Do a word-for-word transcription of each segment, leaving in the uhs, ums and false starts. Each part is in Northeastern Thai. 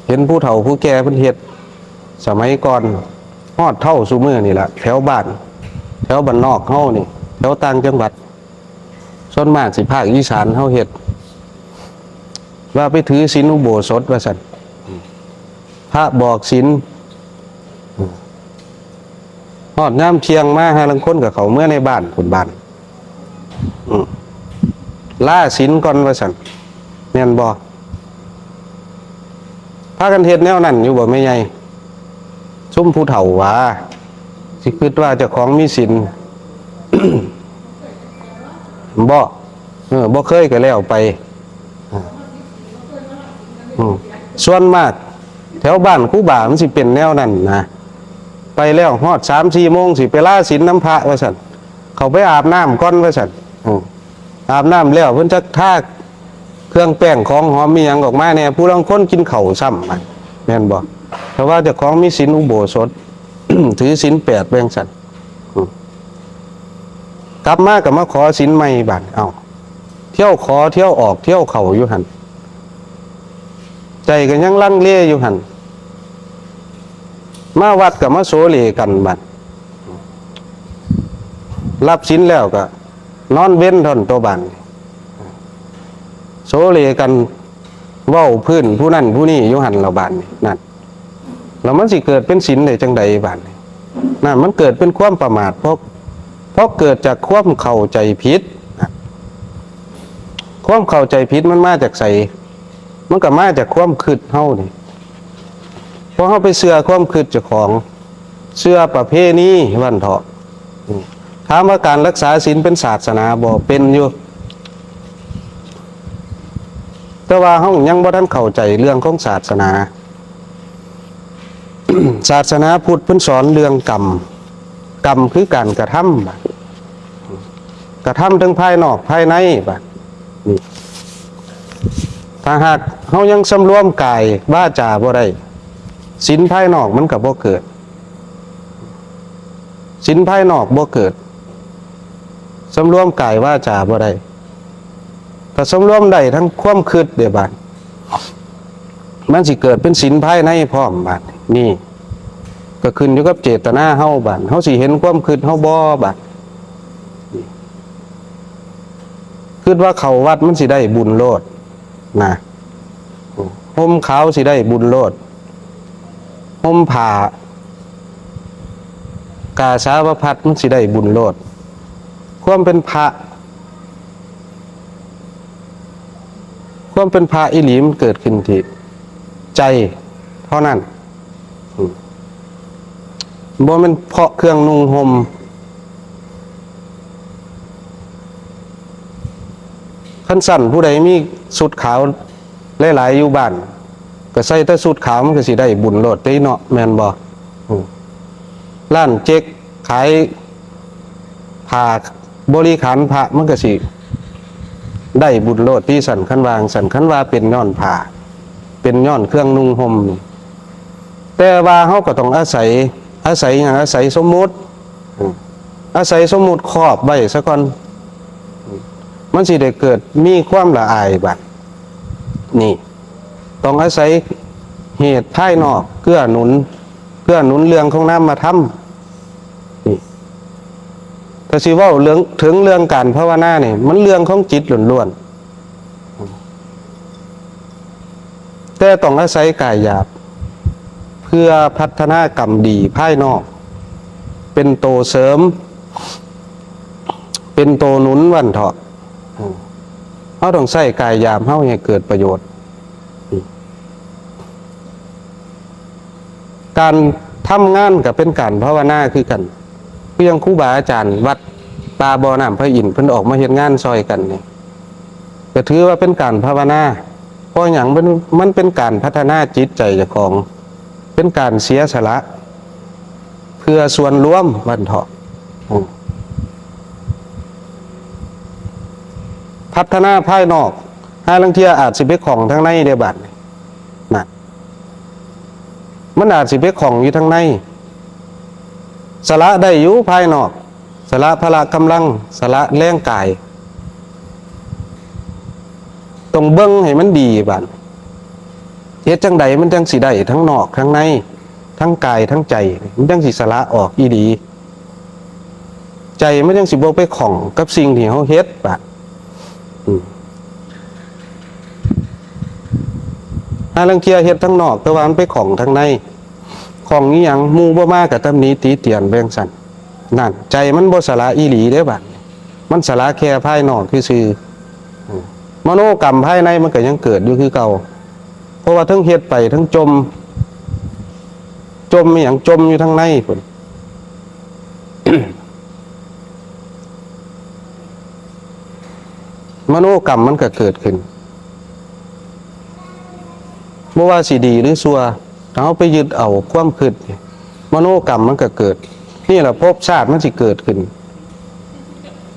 เห็นผู้เฒ่าผู้แก่เพิ่นเฮ็ด สมัยก่อน ฮอดเฒ่าซุมื้อนี่ล่ะ แถวบ้าน แถวบ้านนอกเฮานี่ แถวต่างจังหวัด ส่วนมากสิภาคอีสานเฮาเฮ็ด ว่าไปถือศีลอุโบสถว่าซั่น พระบอกศีล ฮอดยามเที่ยงมา ห่าลางคนก็เข้าเมือในบ้านพุ้นบาด อืม ลาศีลก่อนว่าซั่น แม่นบ่ พากันเฮ็ดแนวนั้นอยู่บ่แม่ใหญ่ ซุมผู้เฒ่าว่า สิคิดว่าเจ้าของมีศีล บ่ เออ บ่เคยก็แล้วไป อืม ส่วนมาก แถวบ้านครูบามันสิเป็นแนวนั้นนะ ไปแล้วฮอดสามสี่โมง สิไปลาศีลนำพระว่าซั่น เข้าไปอาบน้ำก่อนว่าซั่น อืม อาบน้ำแล้วเพิ่นจักทาเครื่องแป้งของหอมมีหยังออกมาแหน่ ผู้ลางคนกินข้าวซ้ำ แม่นบ่ แต่ว่าเจ้าของมีศีลอุโบสถ ถือศีลแปดแบ่งซั่น อืม กลับมาก็มาขอศีลใหม่บาด เอ้า เที่ยวขอเที่ยวออกเที่ยวเข้าอยู่หั่น ใจก็ยังลังเลอยู่หั่น มาวัดก็มาโสเลกันบาด รับศีลแล้วก็นอนเว็นท่อนตัวบาด โสเลกัน เว้าพื้นผู้นั้นผู้นี้อยู่หั่นละบาดนี่ นั่น แล้วมันสิเกิดเป็นศีลได้จั่งใดบาดนี่ นั่น มันเกิดเป็นความประมาท เพราะ เพราะเกิดจากความเข้าใจผิด ความเข้าใจผิดมันมาจากไส มันก็มาจากความคิดเฮานี่ เพราะเฮาไปเชื่อความคิดเจ้าของ เชื่อประเพณีว่าซั่นเถาะ อืม ถามว่าการรักษาศีลเป็นศาสนาบ่ เป็นอยู่ แต่ว่าเฮายังบ่ทันเข้าใจเรื่องของศาสนา ศาสนาพุทธเพิ่นสอนเรื่องกรรม กรรมคือการกระทำ กระทำทั้งภายนอกภายในบาดนี่ ถ้าหากเฮายังสำรวมกายวาจาบ่ได้ ศีลภายนอกมันก็บ่เกิด ศีลภายนอกบ่เกิด สำรวมกายวาจาบ่ได้ ถ้าสำรวมได้ทั้งความคิดเด้บาด มันสิเกิดเป็นศีลภายในพร้อมบาด นี่ ก็ขึ้นอยู่กับเจตนาเฮาบาด เฮาสิเห็นความคิดเฮาบ่บาด คิดว่าเข้าวัดมันสิได้บุญโลดนะ ห่มขาวสิได้บุญโลด ห่มผ้า กาสาวพัสตร์มันสิได้บุญโลด ความเป็นพระ ความเป็นพระอีหลีมันเกิดขึ้นที่ใจเท่านั้น อืม บ่แม่นเพราะเครื่องนุ่งห่ม คันซั่นผู้ใดมีชุดขาวหลายๆอยู่บ้าน ก็ใส่แต่ชุดขาวมันก็สิได้บุญโลดเด้เนาะ แม่นบ่ อืม ร้านเจ๊กขายผ้าบริขารพระมันก็สิได้บุญโลดติ ซั่น คันว่าจั่งซั่น คันว่าเป็นย้อนผ้า เป็นย้อนเครื่องนุ่งห่มนี่ แต่ว่าเฮาก็ต้องอาศัย อาศัยหยัง อาศัยสมมุติ อืม อาศัยสมมุติครอบไว้ซะก่อน อืม มันสิได้เกิดมีความละอายบาด นี่ ต้องอาศัยเหตุภายนอกเกื้อหนุน เกื้อหนุนเรื่องของนามธรรม นี่ ถ้าสิเว้าเรื่อง ถึงเรื่องการภาวนานี่ มันเรื่องของจิตล้วนๆ แต่ต้องอาศัยกายหยาบ เพื่อพัฒนากรรมดีภายนอก เป็นโตเสริม เป็นโตหนุนว่าซั่นเถาะ อืม เฮาต้องใช้กายหยาบเฮาให้เกิดประโยชน์ อืม การทำงานก็เป็นการภาวนาคือกัน คือยังครูบาอาจารย์วัดป่าบ่อน้ำพระอินทร์เพิ่นออกมาเฮ็ดงานซอยกันนี่ ก็ถือว่าเป็นการภาวนา เพราะหยัง มัน มันเป็นการพัฒนาจิตใจเจ้าของ เป็นการเสียสละ เพื่อส่วนรวมว่าซั่นเถาะ อืม พัฒนาภายนอก ห่าลางเทื่ออาจสิไปข้องทางในเด้บาดนี่ นะ มันอาจสิไปข้องอยู่ทางใน สละได้อยู่ภายนอก สละพละกำลัง สละแรงกาย ต้องเบิ่งให้มันดีบาด เฮ็ดจั่งใดมันจั่งสิได้ทั้งนอกทั้งใน ทั้งกายทั้งใจ มันจั่งสิสละออกอีหลี ใจมันจั่งสิบ่ไปข้องกับสิ่งที่เฮาเฮ็ดบาด อืม หาลางเทื่อเฮ็ดทั้งนอก แต่ว่ามันไปข้องทั้งใน ข้องอีหยัง หมู่บ่มาก็ตำหนิติเตียนไปจั่งซั้น นั่น ใจมันบ่สละอีหลีเด้บาด มันสละแค่ภายนอกซื่อๆ อืม มโนกรรมภายในมันก็ยังเกิดอยู่คือเก่า เพราะว่าทั้งเฮ็ดไปทั้งจม จมอีหยัง จมอยู่ทั้งในพุ้น มโนกรรมมันก็เกิดขึ้น บ่ว่าสิดีหรือชั่ว ถ้าเฮาไปยึดเอาความคิดนี่ มโนกรรมมันก็เกิด นี่แหละภพชาติมันสิเกิดขึ้น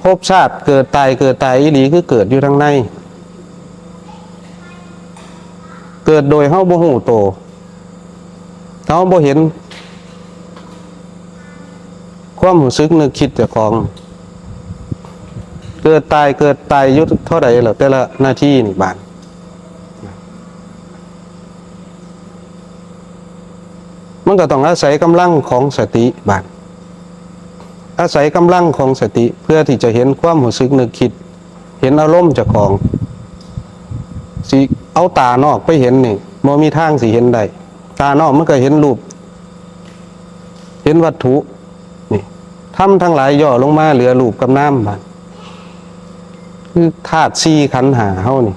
ภพชาติเกิดตาย เกิดตายอีหลีคือเกิดอยู่ทางใน เกิดโดยเฮาบ่ฮู้โต เฮาบ่เห็น ความรู้สึกนึกคิดเจ้าของ เกิดตาย เกิดตายอยู่เท่าใดล่ะ แต่ละนาทีนี่บาด มันก็ต้องอาศัยกำลังของสติบาด อาศัยกำลังของสติ เพื่อที่จะเห็นความรู้สึกนึกคิด เห็นอารมณ์เจ้าของ สิเอาตานอกไปเห็นนี่ บ่มีทางสิเห็นได้ ตานอกมันก็เห็นรูป เห็นวัตถุ นี่ ธรรมทั้งหลายย่อลงมาเหลือรูปกับนามบาด คือธาตุสี่ขันธ์ห้าเฮานี่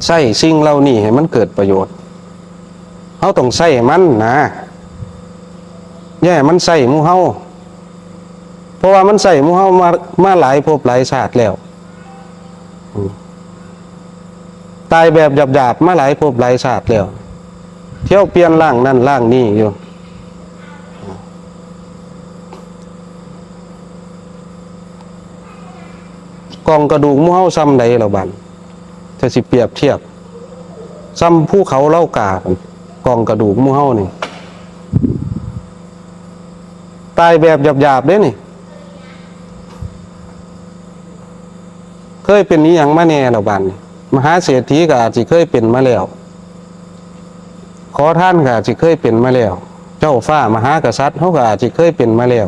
ใช้สิ่งเหล่านี้ให้มันเกิดประโยชน์ เฮาต้องใช้มันนะ อย่าให้มันใช้หมู่เฮา เพราะว่ามันใช้หมู่เฮามา มาหลายภพหลายชาติแล้ว อืม ตายแบบหยาบๆ มาหลายภพหลายชาติแล้ว เที่ยวเปลี่ยนร่างนั่นร่างนี้อยู่ กองกระดูกหมู่เฮาส่ำใดล่ะบัด ถ้าสิเปรียบเทียบ ส่ำภูเขาเหล้ากา กองกระดูกหมู่เฮานี่ ตายแบบหยาบๆ เด้นี่ เคยเป็นอีหยังมาแน่ล่ะบัดนี้ มหาเศรษฐีก็อาจสิเคยเป็นมาแล้ว ขอทานก็อาจสิเคยเป็นมาแล้ว เจ้าฟ้ามหากษัตริย์เฮาก็อาจสิเคยเป็นมาแล้ว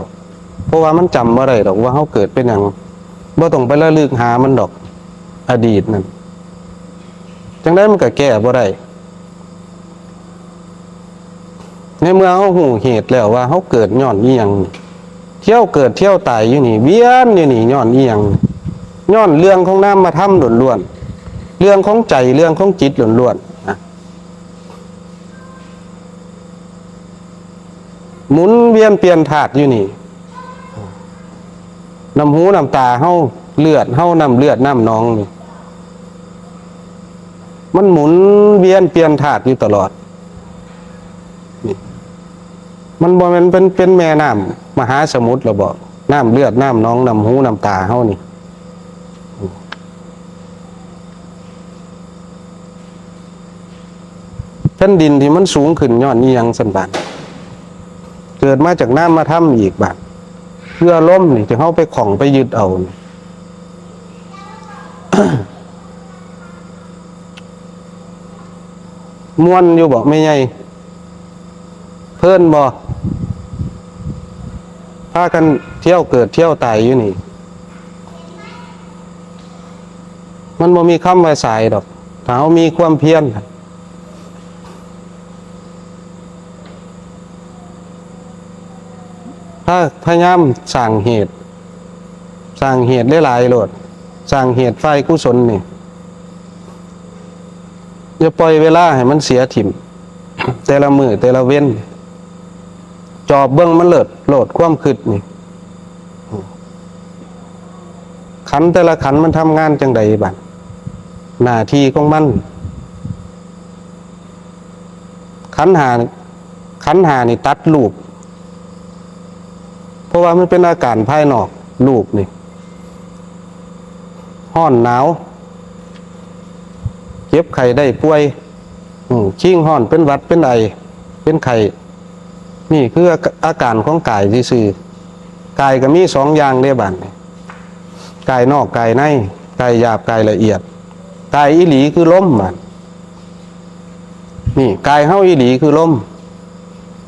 เพราะว่ามันจำบ่ได้ดอกว่าเฮาเกิดเป็นหยัง บ่ต้องไประลึกหามันดอก อดีตนั่น จั่งใดมันก็แก้บ่ได้ ในเมื่อเฮาฮู้เหตุแล้วว่าเฮาเกิดย้อนอีหยัง เที่ยวเกิดเที่ยวตายอยู่นี่ เวียนอยู่นี่ย้อนอีหยัง ย้อนเรื่องของนามธรรมล้วนๆ เรื่องของใจ เรื่องของจิตล้วนๆ นะ หมุนเวียนเปลี่ยนธาตุอยู่นี่ น้ำหูน้ำตาเฮา เลือดเฮา น้ำเลือดน้ำหนองนี่ มันหมุนเวียนเปลี่ยนธาตุอยู่ตลอด นี่ มันบ่แม่นเป็น เป็นแม่น้ำมหาสมุทรแล้วบ่ น้ำเลือดน้ำหนอง น้ำหูน้ำตาเฮานี่ แผ่นดินที่มันสูงขึ้นย้อนอีหยังซั่นบาด เกิดมาจากนามธรรมอีกบาด คืออารมณ์นี่ที่เฮาไปข้องไปยึดเอานี่ ม่วนอยู่บ่แม่ใหญ่ เพลินบ่ พากันเที่ยวเกิดเที่ยวตายอยู่นี่ มันบ่มีคำว่าสายดอก ถ้าเฮามีความเพียร พา พยายามสร้างเหตุ สร้างเหตุหลายๆ โลด สร้างเหตุฝ่ายกุศลนี่ อย่าปล่อยเวลาให้มันเสียถิ่ม แต่ละมื้อแต่ละเว็น จอบเบิ่งมันเลิศโลดความคิดนี่ ขันธ์แต่ละขันธ์มันทำงานจั่งใดบัด หน้าที่ของมัน ขันธ์ห้า ขันธ์ห้านี่ตัดรูป เพราะว่ามันเป็นอาการภายนอก รูปนี่ ร้อนหนาว เจ็บไข้ได้ป่วย อืม คิงฮ้อน เป็นหวัด เป็นไอ เป็นไข้ นี่คืออา อาการของกายซื่อๆ กายก็มีสองอย่างเด้บัดนี้ กายนอกกายใน กายหยาบกายละเอียด กายอีหลีคือลมบัด นี่กายเฮาอีหลีคือลม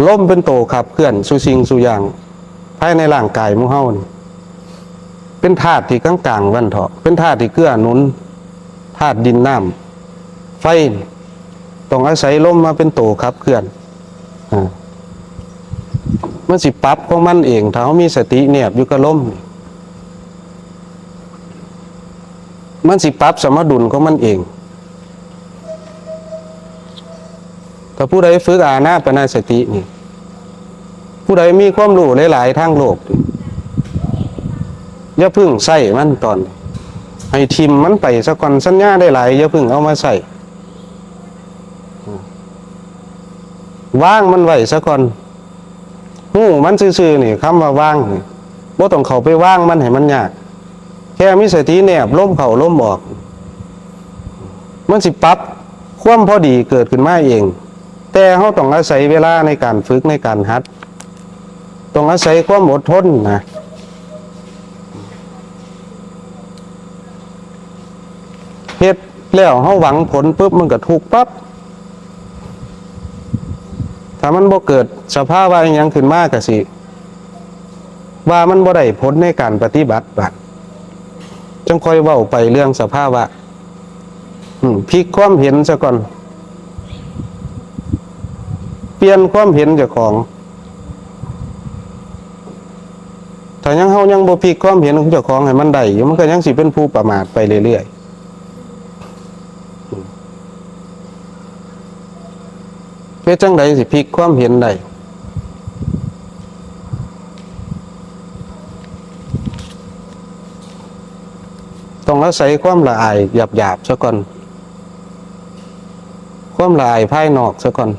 ลมเป็นโตขับเคลื่อนสู่สิ่งสู่อย่าง ภายในร่างกายหมู่เฮานี่ เป็นธาตุที่กลางๆ ว่าซั่นเถาะ เป็นธาตุที่เกื้อหนุน ธาตุดินน้ำไฟนี่ ต้องอาศัยลมมาเป็นโตขับเคลื่อน อ่า มันสิปรับของมันเอง ถ้าเฮามีสติแนบอยู่กับลมนี่ มันสิปรับสมดุลของมันเอง ถ้าผู้ใดฝึกอานาปานสตินี่ ผู้ใดมีความรู้หลายๆ ทางโลก อย่าเพิ่งใช้มันตอนนี้ ให้ถิ่มมันไปซะก่อน สัญญาได้หลาย อย่าเพิ่งเอามาใช้ วางมันไว้ซะก่อน ฮู้มันซื่อๆ นี่ คำว่าวางนี่ บ่ต้องเข้าไปวางมันให้มันยาก แค่มีสติแนบลมเข้าลมออก มันสิปรับความพอดีเกิดขึ้นมาเอง แต่เฮาต้องอาศัยเวลาในการฝึกในการหัด ต้องอาศัยความอดทนนะ เฮ็ดแล้วเฮาหวังผลปุ๊บมันก็ทุกข์ปั๊บ ถ้ามันบ่เกิดสภาวะอิหยังขึ้นมาก็สิ ว่ามันบ่ได้ผลในการปฏิบัติบัด จั่งค่อยเว้าไปเรื่องสภาวะ อืม พลิกความเห็นซะก่อน เปลี่ยนความเห็นเจ้าของ ถ้ายัง เฮายังบ่พลิกความเห็นของเจ้าของให้มันได้อยู่ มันก็ยังสิเป็นผู้ประมาทไปเรื่อยๆ เฮ็ดจั่งใดสิพลิกความเห็นได้ ต้องอาศัยความละอายหยาบๆ ซะก่อน ความละอายภายนอกซะก่อน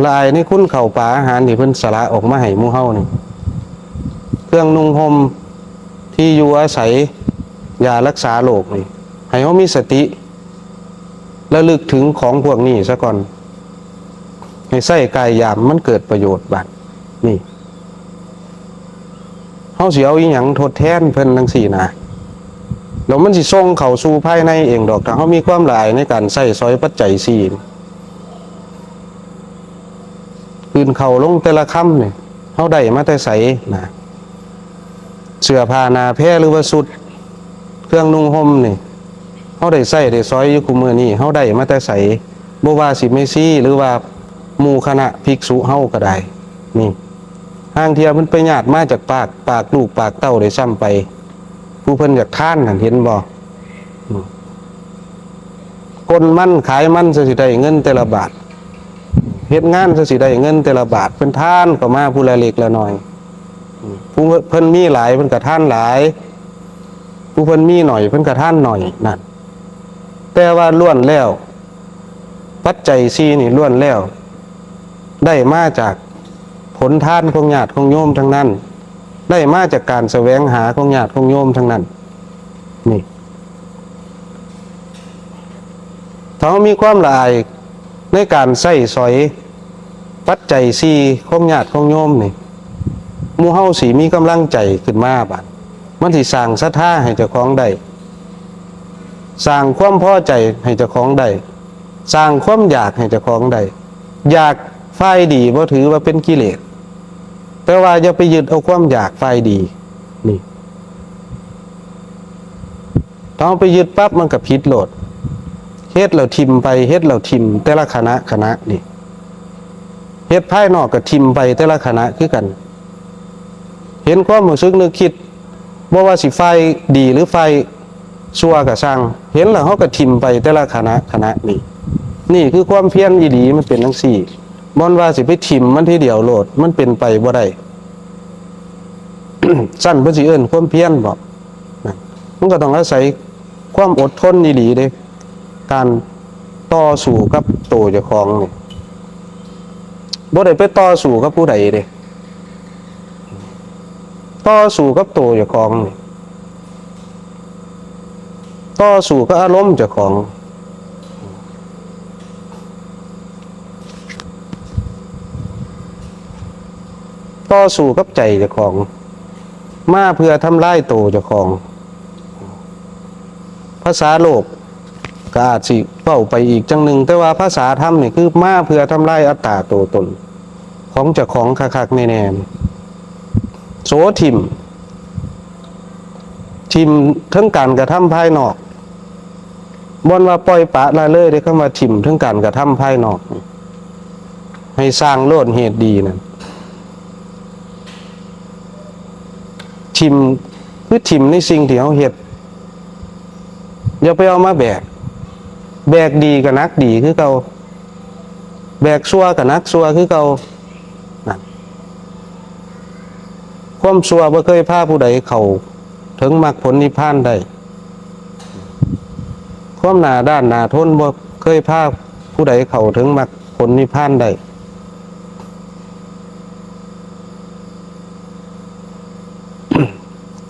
ละอายในคุณข้าวปลาอาหารที่เพิ่นสละออกมาให้หมู่เฮานี่ เครื่องนุ่งห่ม ที่อยู่อาศัย ยารักษาโรคนี่ ให้เฮามีสติ ระลึกถึงของพวกนี้ซะก่อน ให้ใช้กายยามมันเกิดประโยชน์บัดนี่ เฮาสิเอาอิหยังทดแทนเพิ่นจั่งซี้นะ แล้วมันสิส่งเข้าสู่ภายในเองดอก ถ้าเฮามีความละอายในการใช้สอยปัจจัยสี่ พื้นข้าวลงแต่ละคำนี่ เฮาได้มาแต่ไสนะ เสื้อผ้าหน้าแพรหรือว่าชุด เครื่องนุ่งห่มนี่ เฮาได้ใช้ได้สอยอยู่คุมื้อนี้ เฮาได้มาแต่ไส บ่ว่าสิแม่ชีหรือว่าหมู่คณะภิกษุเฮาก็ได้ นี่ ห่างเทื่อมันไปญาติมาจากปาก ปากลูกปากเต้าได้ซ้ำไป ผู้เพิ่นอยากทานนั่น เห็นบ่ อืม กลมันขายมันซะสิได้เงินแต่ละบาท เฮ็ดงานซะสิได้เงินแต่ละบาท เพิ่นทานเข้ามาผู้ละเล็กละน้อย อืม ผู้เพิ่นมีหลายเพิ่นก็ทานหลาย ผู้เพิ่นมีหน่อยเพิ่นก็ทานหน่อยนั่น แต่ว่าล้วนแล้ว ปัจจัยสี่นี่ล้วนแล้ว ได้มาจากผลทานของญาติของโยมทั้งนั้น ได้มาจากการแสวงหาของญาติของโยมทั้งนั้น นี่ ถ้าเฮามีความละอายในการใช้สอยปัจจัยสี่ของญาติของโยมนี่ หมู่เฮาสิมีกำลังใจขึ้นมาบัด มันสิสร้างศรัทธาให้เจ้าของได้ สร้างความพอใจให้เจ้าของได้ สร้างความอยากให้เจ้าของได้ อยากฝ่ายดีบ่ถือว่าเป็นกิเลส แต่ว่าอย่าไปยึดเอาความอยากฝ่ายดี นี่ ถ้าเฮาไปยึดปั๊บมันก็ผิดโลด เฮ็ดแล้วถิ่มไป เฮ็ดแล้วถิ่ม แต่ละขณะขณะนี่ เฮ็ดภายนอกก็ถิ่มไปแต่ละขณะคือกัน เห็นความรู้สึกนึกคิด บ่ว่าสิฝ่ายดีหรือฝ่ายชั่วก็ซ่าง เห็นแล้วเฮาก็ถิ่มไปแต่ละขณะขณะนี่ นี่คือความเพียรอีหลี มันเป็นจั่งซี้ บ่แม่นว่าสิไปถิ่มมันทีเดียวโลด มันเป็นไปบ่ได้ ซั่นเพิ่นสิเอิ้นความเพียรบ่ นะ มันก็ต้องอาศัยความอดทนอีหลีเด้ การต่อสู้กับโตเจ้าของนี่ บ่ได้ไปต่อสู้กับผู้ใดเด้ ต่อสู้กับโตเจ้าของนี่ ต่อสู้กับอารมณ์เจ้าของ ต่อสู้กับใจเจ้าของ มาเพื่อทำลายโตเจ้าของ ภาษาโลก ก็อาจสิเว้าไปอีกจั่งหนึ่ง แต่ว่าภาษาธรรมนี่คือมาเพื่อทำลายอัตตาตัวตนของเจ้าของคักๆแน่ๆ โสถิ่ม ถิ่มเทิงการกระทำภายนอก บ่อนว่าปล่อยปละละเลยเด้ คำว่าถิ่มเทิงการกระทำภายนอก ให้สร้างโลดเหตุดีนั่น ถิ่มคือถิ่มในสิ่งที่เฮาเฮ็ด อย่าไปเอามาแบก แบกดีก็หนักดีคือเก่า แบกชั่วก็หนักชั่วคือเก่า นั่น ความชั่วบ่เคยพาผู้ใดเข้าถึงมรรคผลนิพพานได้ ความหน้าด้านหน้าทนบ่เคยพาผู้ใดเข้าถึงมรรคผลนิพพานได้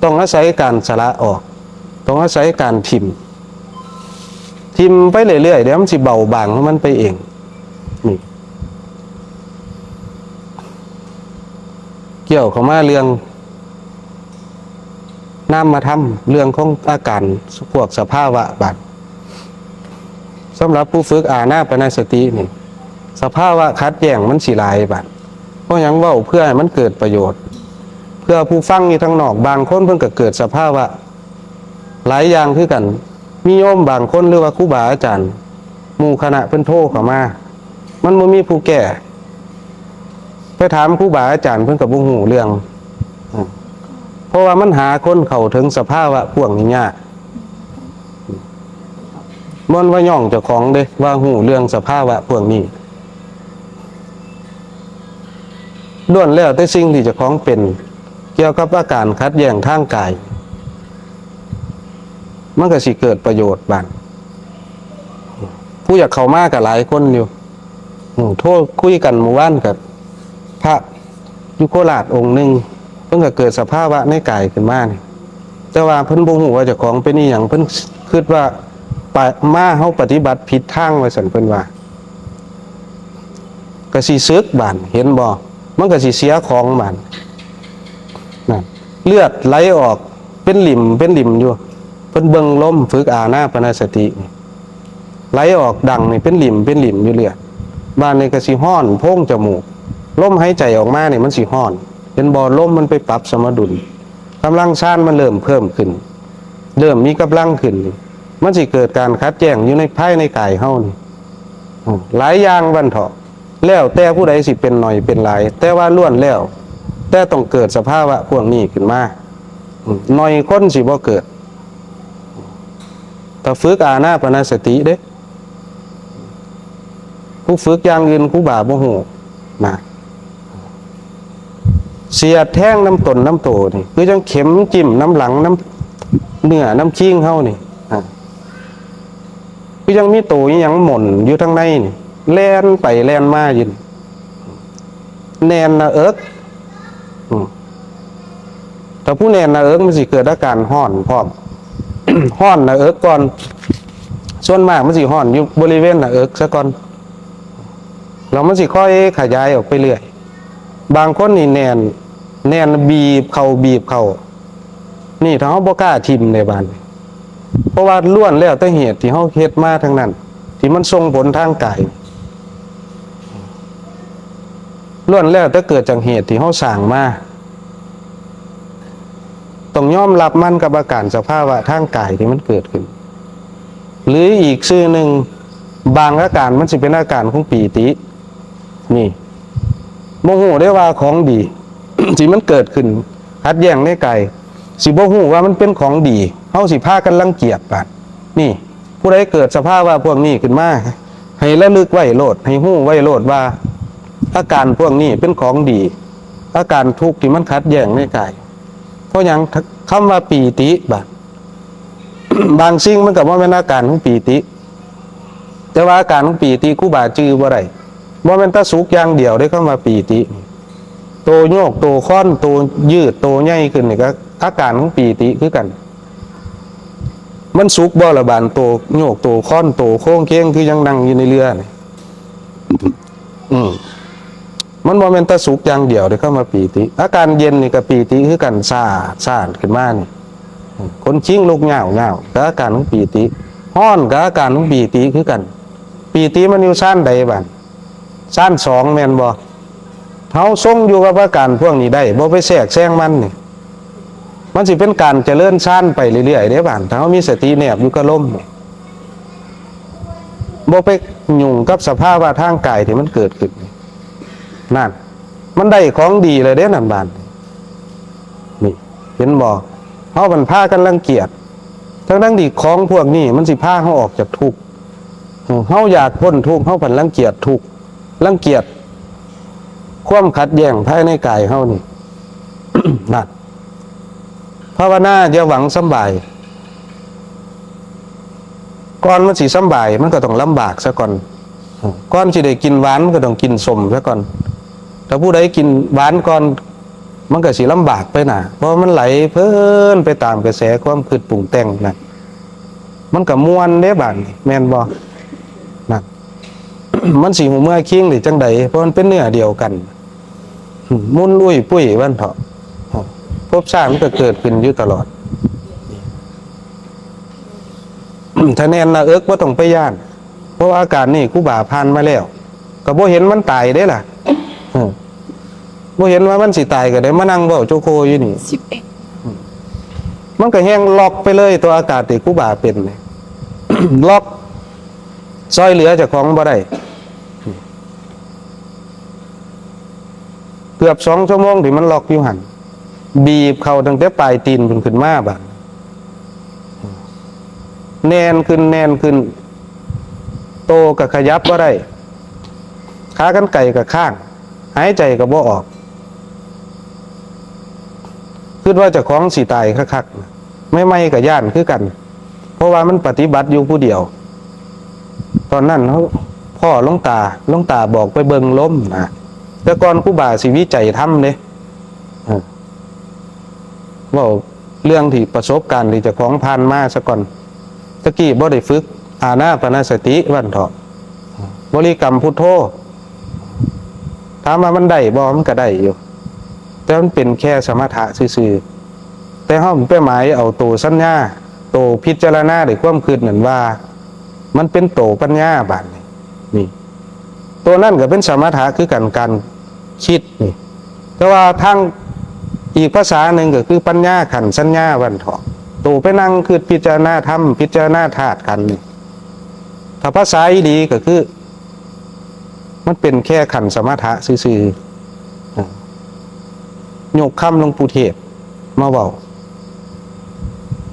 ต้องอาศัยการสละออก ต้องอาศัยการถิ่ม ถิ่มไปเรื่อยๆ เดี๋ยวมันสิเบาบางของมันไปเอง นี่ เกี่ยวเข้ามาเรื่องนามธรรม เรื่องของอาการพวกสภาวะบาด สำหรับผู้ฝึกอานาปานสตินี่ สภาวะขัดแย้งมันสิหลายบาด เพราะหยังเว้าเพื่อให้มันเกิดประโยชน์ เพื่อผู้ฟังอยู่ทางนอก บางคนเพิ่นก็เกิดสภาวะหลายอย่างคือกัน มีโยมบางคนหรือว่าครูบาอาจารย์ หมู่คณะเพิ่นโทรเข้ามา มันบ่มีผู้แก้ ไปถามครูบาอาจารย์เพิ่นก็บ่ฮู้เรื่อง อืม เพราะว่ามันหาคนเข้าถึงสภาวะพวกนี้ยาก บ่อนว่าย่องเจ้าของเด้ ว่าฮู้เรื่องสภาวะพวกนี้ ล้วนแล้วแต่สิ่งที่เจ้าของเป็น เกี่ยวกับอาการขัดแย้งทางกาย มันก็สิเกิดประโยชน์บาด ผู้อยากเข้ามาก็หลายคนอยู่ อืม โทรคุยกันเมื่อวานกับพระอยู่โคราชองค์หนึ่ง เพิ่นก็เกิดสภาวะในกายขึ้นมานี่ แต่ว่าเพิ่นบ่ฮู้ว่าเจ้าของเป็นอีหยัง เพิ่นคิดว่าไป มาเฮาปฏิบัติผิดทางว่าซั่น เพิ่นว่า ก็สิสึกบาด เห็นบ่ มันก็สิเสียของบาด นั่น เลือดไหลออกเป็นหลิมเป็นหลิมอยู่ เพิ่นเบิ่งลม ฝึกอานาปานสตินี่ ไหลออกดังนี่เป็นหลิมเป็นหลิมอยู่เรื่อย บาดนี้ก็สิฮ้อนโพรงจมูก ลมหายใจออกมานี่มันสิฮ้อน เห็นบ่ ลมมันไปปรับสมดุล กำลังฌานมันเริ่มเพิ่มขึ้น เริ่มมีกำลังขึ้นนี่ มันสิเกิดการขัดแย้งอยู่ในภายในกายเฮานี่ อืม หลายอย่างบัดเถาะ แล้วแต่ผู้ใดสิเป็นหน่อยเป็นหลาย แต่ว่าล้วนแล้วแต่ต้องเกิดสภาวะพวกนี้ขึ้นมา อืม หน่อยคนสิบ่เกิด ถ้าฝึกอานาปานสติเด้ ผู้ฝึกอย่างอื่นครูบาบ่ฮู้นะ เสียดแทงนำตนนำโตนี่ คือจั่งเข็มจิ้มนำหลังนำเนื้อนำคิงเฮานี่ อ่า คือจั่งมีโตอีหยังหม่นอยู่ทางในนี่ แล่นไปแล่นมาอยู่นี่ แน่นหน้าอก อืม ถ้าผู้แน่นหน้าอกมันสิเกิดอาการฮ้อนพร้อม ฮ้อนหน้าอกก่อน ส่วนมากมันสิฮ้อนอยู่บริเวณหน้าอกซะก่อน แล้วมันสิค่อยขยายออกไปเรื่อย บางคนนี่แน่น แน่นบีบเข้าบีบเข้า นี่ถ้าเฮาบ่กล้าถิ่มเด้บาดนี้ เพราะว่าล้วนแล้วแต่เหตุที่เฮาเฮ็ดมาทั้งนั้น ที่มันส่งผลทางกาย ล้วนแล้วแต่เกิดจากเหตุที่เฮาสร้างมา ต้องยอมรับมันกับอาการสภาวะทางกายที่มันเกิดขึ้น หรืออีกชื่อหนึ่ง บางอาการมันสิเป็นอาการของปีติ นี่ บ่ฮู้ได้ว่าของดี ที่มันเกิดขึ้น ขัดแย้งในกาย สิบ่ฮู้ว่ามันเป็นของดี เฮาสิพากันรังเกียจบาด นี่ ผู้ใดเกิดสภาวะพวกนี้ขึ้นมา ให้ระลึกไว้โลด ให้ฮู้ไว้โลดว่า อาการพวกนี้เป็นของดี อาการทุกข์ที่มันขัดแย้งในกาย เพราะหยัง คำว่าปีติบาด บางสิ่งมันก็บ่แม่นอาการของปีติ แต่ว่าอาการของปีติครูบาจื่อบ่ได้ บ่แม่นแต่สุขอย่างเดียวเด้ คำว่าปีติ โตโยก โตคอน โตยืด โตใหญ่ขึ้นนี่ก็อาการของปีติคือกัน มันสุขบ่ละบาด โตโยก โตคอน โตโค้งเคง คือยังนั่งอยู่ในเรือนี่ อืม มันบ่แม่นแต่สุขอย่างเดียวเด้ คำว่าปีติ อาการเย็นนี่ก็ปีติคือกัน ซ่าซ่านขึ้นมานี่ ขนคิงลุกย้าวๆ ก็อาการของปีติ ฮ้อนกับอาการของปีติคือกัน ปีติมันอยู่ชั้นใดบ้าน ชั้นสองแม่นบ่ เฮาทรงอยู่กับอาการพวกนี้ได้ บ่ไปแทรกแซงมันนี่ มันสิเป็นการเจริญฌานไปเรื่อยๆเด้บ้าน ถ้าเฮามีสติแนบอยู่กับลมนี่ บ่ไปยุ่งกับสภาวะทางกายที่มันเกิดขึ้นนี่ นั่น มันได้ของดีเลยเด้นั่นบ้าน นี่ เห็นบ่ เฮามันพากันรังเกียจ ทั้งๆที่ของพวกนี้มันสิพาเฮาออกจากทุกข์ เฮาอยากพ้นทุกข์ เฮาพันรังเกียจทุกข์ รังเกียจความขัดแย้งภายในกายเฮานี่ นั่น ภาวนาอย่าหวังสำบาย ก่อนมันสิสำบาย มันก็ต้องลำบากซะก่อน ก่อนสิได้กินหวาน มันก็ต้องกินส้มซะก่อน ถ้าผู้ใดกินหวานก่อน มันก็สิลำบากไปน่ะ เพราะมันไหลเพลินไปตามกระแสความคิดปรุงแต่งนั่น มันก็ม่วนเด้บาดนี้ แม่นบ่ นั่น มันสิหูเมื่อคิงได้จั่งใด เพราะมันเป็นเนื้อเดียวกัน หมุนอุ้ยปุ้ยวันเถาะ ภพชาติมันก็เกิดขึ้นอยู่ตลอด ถ้าแน่นหน้าอกบ่ต้องไปย้าน เพราะว่าอาการนี่ครูบาผ่านมาแล้ว ก็บ่เห็นมันตายเด้ล่ะ เออ บ่เห็นว่ามันสิตายก็ได้มานั่งเว้าโจโคอยู่นี่ สิบเอ็ด มันก็แฮงล็อกไปเลยตัวอาการที่ครูบาเป็นนี่ ล็อก ซอยเหลือเจ้าของบ่ได้ เกือบสองชั่วโมงที่มันล็อกอยู่หั่น บีบเข้าตั้งแต่ปลายตีนขึ้นมาบาด แน่นขึ้น แน่นขึ้น โตก็ขยับบ่ได้ ขากรรไกรก็ค้าง หายใจก็บ่ออก คิดว่าเจ้าของสิตายคักๆ ใหม่ๆก็ย้านคือกัน เพราะว่ามันปฏิบัติอยู่ผู้เดียว ตอนนั้นเขาพ้อหลวงตา หลวงตาบอกไปเบิ่งลมนะ แต่ก่อนครูบาสิวิจัยธรรมเด้ เออ เว้าเรื่องที่ประสบการณ์ที่เจ้าของผ่านมาซะก่อน ตะกี้บ่ได้ฝึกอานาปานสติวันเถาะ บริกรรมพุทโธ ถามว่ามันได้บ่ มันก็ได้อยู่ แต่มันเป็นแค่สมถะซื่อๆ แต่เฮาไปหมายเอาโตสัญญา โตพิจารณาด้วยความคิดนั่นว่า มันเป็นโตปัญญาบาดนี้ นี่ ตัวนั้นก็เป็นสมถะคือกัน การคิดนี่ แต่ว่าทางอีกภาษาหนึ่งก็คือปัญญาขันธ์สัญญาวันเถาะ โตไปนั่งคิดพิจารณาธรรม พิจารณาธาตุขันธ์นี่ ถ้าภาษาอีหลีก็คือ มันเป็นแค่ขันธ์สมถะซื่อๆ อ่ะ ยกคำหลวงปู่เทศมาเว้า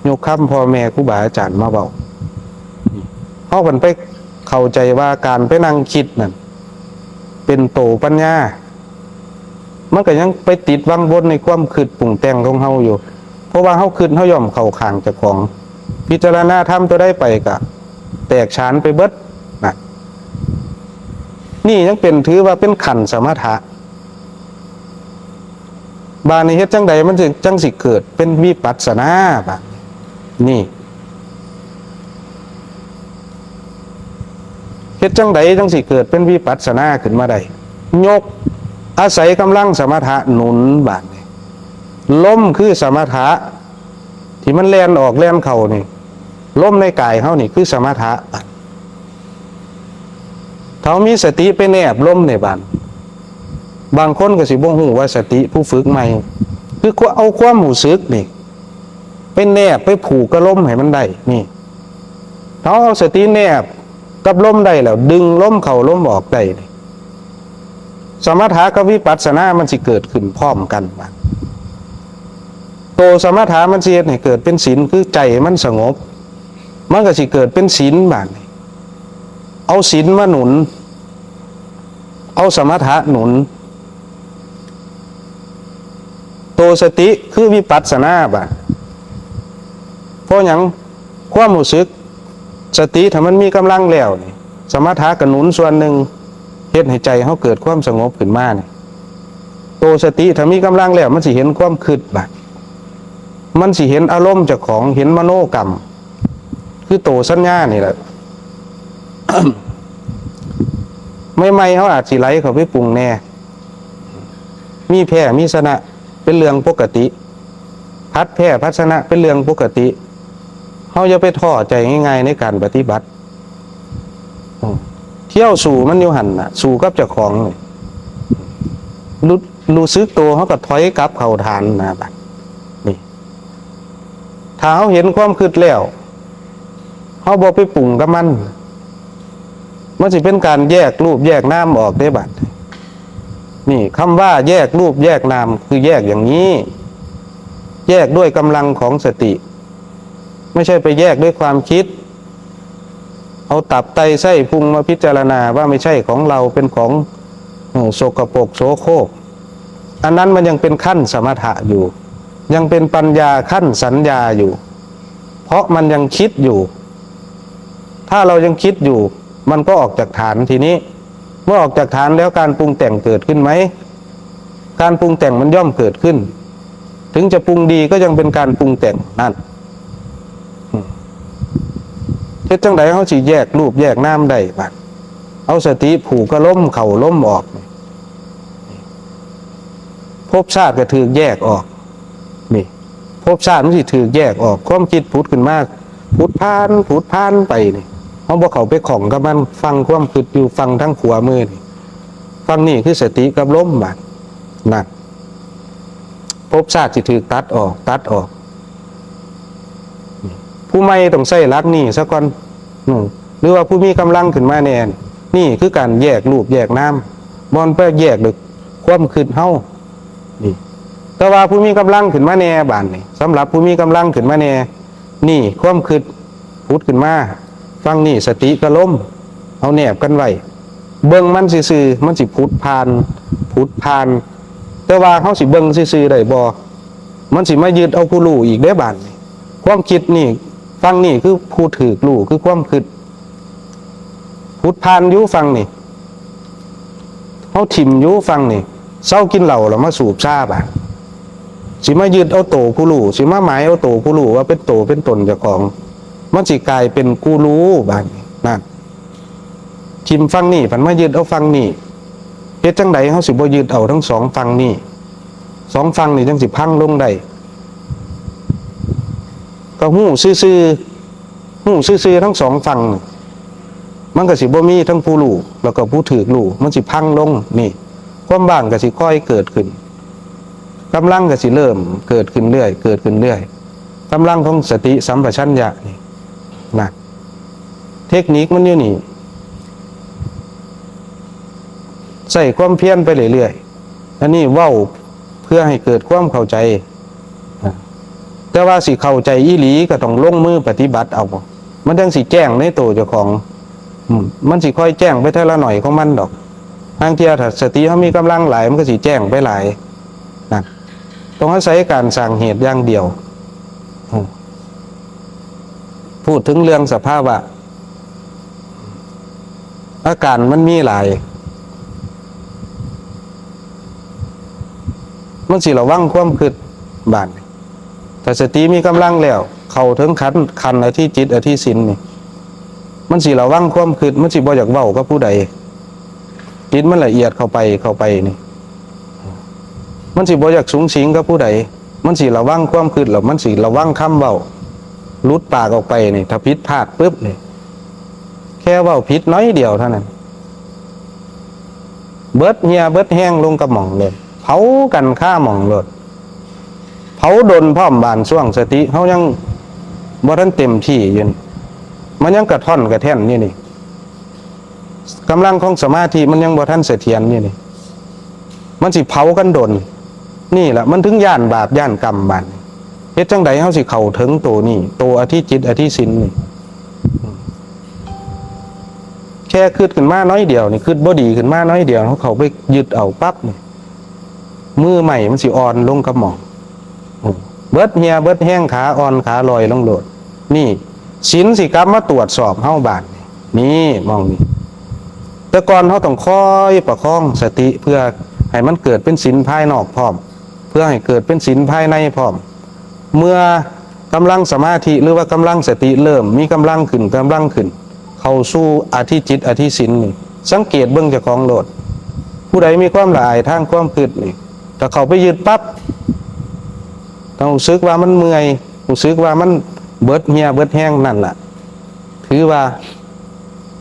ยกคำพ่อแม่ครูบาอาจารย์มาเว้า เฮาพันไปเข้าใจว่าการไปนั่งคิดนั่น เป็นโตปัญญา มันก็ยังไปติดวังวนในความคิดปรุงแต่งของเฮาอยู่ เพราะว่าเฮาคิดเฮาย่อมเข้าข้างเจ้าของ พิจารณาธรรมตัวใดไปก็แตกฉานไปเบิดนะ นี่ยังเป็นถือว่าเป็นขันธ์สมถะ บาดนี้เฮ็ดจั่งใดมันจึงจั่งสิเกิดเป็นวิปัสสนาบาดนี้ นี่ เฮ็ดจั่งใดจั่งสิเกิดเป็นวิปัสสนาขึ้นมาได้ ยกอาศัยกำลังสมถะหนุนบาดนี้ ลมคือสมถะ ที่มันแล่นออกแล่นเข้านี่ ลมในกายเฮานี่คือสมถะ ถ้ามีสติไปแนบลมในบาด บางคนก็สิบ่ฮู้ว่าสติผู้ฝึกใหม่ คือเอาความรู้สึกนี่ ไปแนบไปผูกกับลมให้มันได้ นี่ เฮาเอาสติแนบกับลมได้แล้ว ดึงลมเข้าลมออกได้นี่ สมถะกับวิปัสสนามันสิเกิดขึ้นพร้อมกันบาด โตสมถะมันสิเฮ็ดให้เกิดเป็นศีล คือใจมันสงบ มันก็สิเกิดเป็นศีลบาดนี้ เอาศีลมาหนุน เอาสมถะหนุน โตสติคือวิปัสสนาบาด เพราะหยัง ความรู้สึก สติถ้ามันมีกำลังแล้วนี่ สมถะก็หนุนส่วนหนึ่ง เฮ็ดให้ใจเฮาเกิดความสงบขึ้นมานี่ โตสติถ้ามีกำลังแล้ว มันสิเห็นความคิดบาด มันสิเห็นอารมณ์เจ้าของ เห็นมโนกรรม คือโตสัญญานี่แหละ ใหม่ๆ เฮาอาจสิไหลเข้าไปปรุงแน่ มีแพ้มีชนะเป็นเรื่องปกติ ผัดแพ้ผัดชนะเป็นเรื่องปกติ เฮาอย่าไปท้อใจง่ายๆในการปฏิบัติ อืม เที่ยวสู้มันอยู่หั่นน่ะ สู้กับเจ้าของนี่ รู้ รู้สึกตัว เฮาก็ถอยกลับเข้าฐานนะบัดนี้ ถ้าเฮาเห็นความคิดแล้ว เฮาบ่ไปปรุงกับมัน มันสิเป็นการแยกรูปแยกนามออกเด้บัด นี่ คำว่าแยกรูปแยกนามคือแยกอย่างนี้ แยกด้วยกำลังของสติ ไม่ใช่ไปแยกด้วยความคิด เอาตับไตไส้พุงมาพิจารณาว่าไม่ใช่ของเรา เป็นของ เอ่อ สกปรกโสโครก อันนั้นมันยังเป็นขั้นสมถะอยู่ ยังเป็นปัญญาขั้นสัญญาอยู่ เพราะมันยังคิดอยู่ ถ้าเรายังคิดอยู่ มันก็ออกจากฐานทีนี้ เมื่อออกจากฐานแล้วการปรุงแต่งเกิดขึ้นไหม การปรุงแต่งมันย่อมเกิดขึ้น ถึงจะปรุงดีก็ยังเป็นการปรุงแต่งนั่น อืม เฮ็ดจั่งใดเฮาสิแยกรูปแยกนามได้บัด เอาสติผูกกับลมเข้าลมออก ภพชาติก็ถูกแยกออก นี่ ภพชาติมันสิถูกแยกออก ความคิดผุดขึ้นมา ผุดผ่าน ผุดผ่านไปนี่ เฮาบ่เข้าไปข้องกับมัน ฟังความคิดอยู่ ฟังทางขวามือนี่ ฟังนี่คือสติกับลมบัด นั่น ภพชาติสิถูกตัดออก ตัดออก ผู้ใหม่ต้องใช้หลักนี่ซะก่อน อืม หรือว่าผู้มีกำลังขึ้นมาแน่ นี่คือการแยกรูปแยกนาม บ่อนไปแยกด้วยความคิดเฮา นี่ แต่ว่าผู้มีกำลังขึ้นมาแน่บาดนี่ สำหรับผู้มีกำลังขึ้นมาแน่ นี่ความคิดผุดขึ้นมา ฟังนี่สติกับลม เอาแนบกันไว้ เบิ่งมันซื่อๆ มันสิผุดผ่าน ผุดผ่าน แต่ว่าเฮาสิเบิ่งซื่อๆได้บ่ มันสิมายึดเอาผู้รู้อีกเด้บาดนี่ ความคิดนี่ ฟังนี่คือผู้ถูกรู้ คือความคิด ผุดผ่านอยู่ฟังนี่ เฮาถิ่มอยู่ฟังนี่ เซากินเหล้าแล้วมาสูบชาบาด สิมายึดเอาโตผู้รู้ สิมาหมายเอาโตผู้รู้ว่าเป็นโตเป็นตนเจ้าของ มันสิกลายเป็นกูรู้บาดนี่ นั่น ถิ่มฟังนี่ พันมายึดเอาฟังนี่ เฮ็ดจั่งใดเฮาสิบ่ยึดเอาทั้งสองฟังนี่ สองฟังนี่จั่งสิพังลงได้ ก็ฮู้ซื่อๆ ฮู้ซื่อๆ ทั้งสองฟัง มันก็สิบ่มีทั้งผู้รู้ แล้วก็ผู้ถูกรู้ มันสิพังลง นี่ ความว่างก็สิค่อยเกิดขึ้น กำลังก็สิเริ่มเกิดขึ้นเรื่อย เกิดขึ้นเรื่อย กำลังของสติสัมปชัญญะนี่ นะ เทคนิคมันอยู่นี่ ใช้ความเพียรไปเรื่อยๆ อันนี้เว้าเพื่อให้เกิดความเข้าใจ นะ แต่ว่าสิเข้าใจอีหลีก็ต้องลงมือปฏิบัติเอา มันจั่งสิแจ้งในโตเจ้าของ อืม มันสิค่อยแจ้งไปเทื่อละหน่อยของมันดอก บางเทื่อถ้าสติเฮามีกำลังหลาย มันก็สิแจ้งไปหลาย นะ ต้องอาศัยการสร้างเหตุอย่างเดียว อืม พูดถึงเรื่องสภาวะ อาการมันมีหลาย มันสิระวังความคิดบาดนี่ ถ้าสติมีกำลังแล้ว เข้าถึงขั้น ขั้นอธิจิตอธิสินนี่ มันสิระวังความคิด มันสิบ่อยากเว้ากับผู้ใด จิตมันละเอียดเข้าไป เข้าไปนี่ มันสิบ่อยากสุงสิงกับผู้ใด มันสิระวังความคิด แล้วมันสิระวังคำเว้า หลุดปากออกไปนี่ ถ้าผิดพลาดปุ๊บนี่ แค่เว้าผิดน้อยเดียวเท่านั้น เบิดเหี่ยเบิดแฮงลงกับหม่องเลย เผากันคาหม่องโลด เผาดนพร้อมบาด ช่วงสติเฮายังบ่ทันเต็มที่อยู่นี่ มันยังกระท่อนกระแท่นอยู่นี่ กำลังของสมาธิมันยังบ่ทันเสถียรอยู่นี่ มันสิเผากันดน นี่แหละมันถึงย้านบาปย้านกรรมบาดนี่ เฮ็ดจั่งใดเฮาสิเข้าถึงโตนี่ โตอธิจิตอธิสินนี่ แค่คิดขึ้นมาน้อยเดียวนี่ คิดบ่ดีขึ้นมาน้อยเดียว เฮาเข้าไปยึดเอาปั๊บนี่ มือใหม่มันสิอ่อนลงกับหม่อง อืม เบิดเหี่ยเบิดแฮง ขาอ่อนขาลอยลงโลด นี่ ศีลสิกลับมาตรวจสอบเฮาบาดนี่ นี่หม่องนี่ แต่ก่อนเฮาต้องคอยประคองสติ เพื่อให้มันเกิดเป็นศีลภายนอกพร้อม เพื่อให้เกิดเป็นศีลภายในพร้อม เมื่อกำลังสมาธิหรือว่ากำลังสติเริ่มมีกำลังขึ้น กำลังขึ้น เข้าสู่อธิจิตอธิสินนี่ สังเกตเบิ่งเจ้าของโลด ผู้ใดมีความละอายทางความคิดนี่ ถ้าเข้าไปยึดปั๊บ ต้องรู้สึกว่ามันเมื่อย รู้สึกว่ามัน เบิดเหี่ยเบิดแฮงนั่นล่ะ ถือว่า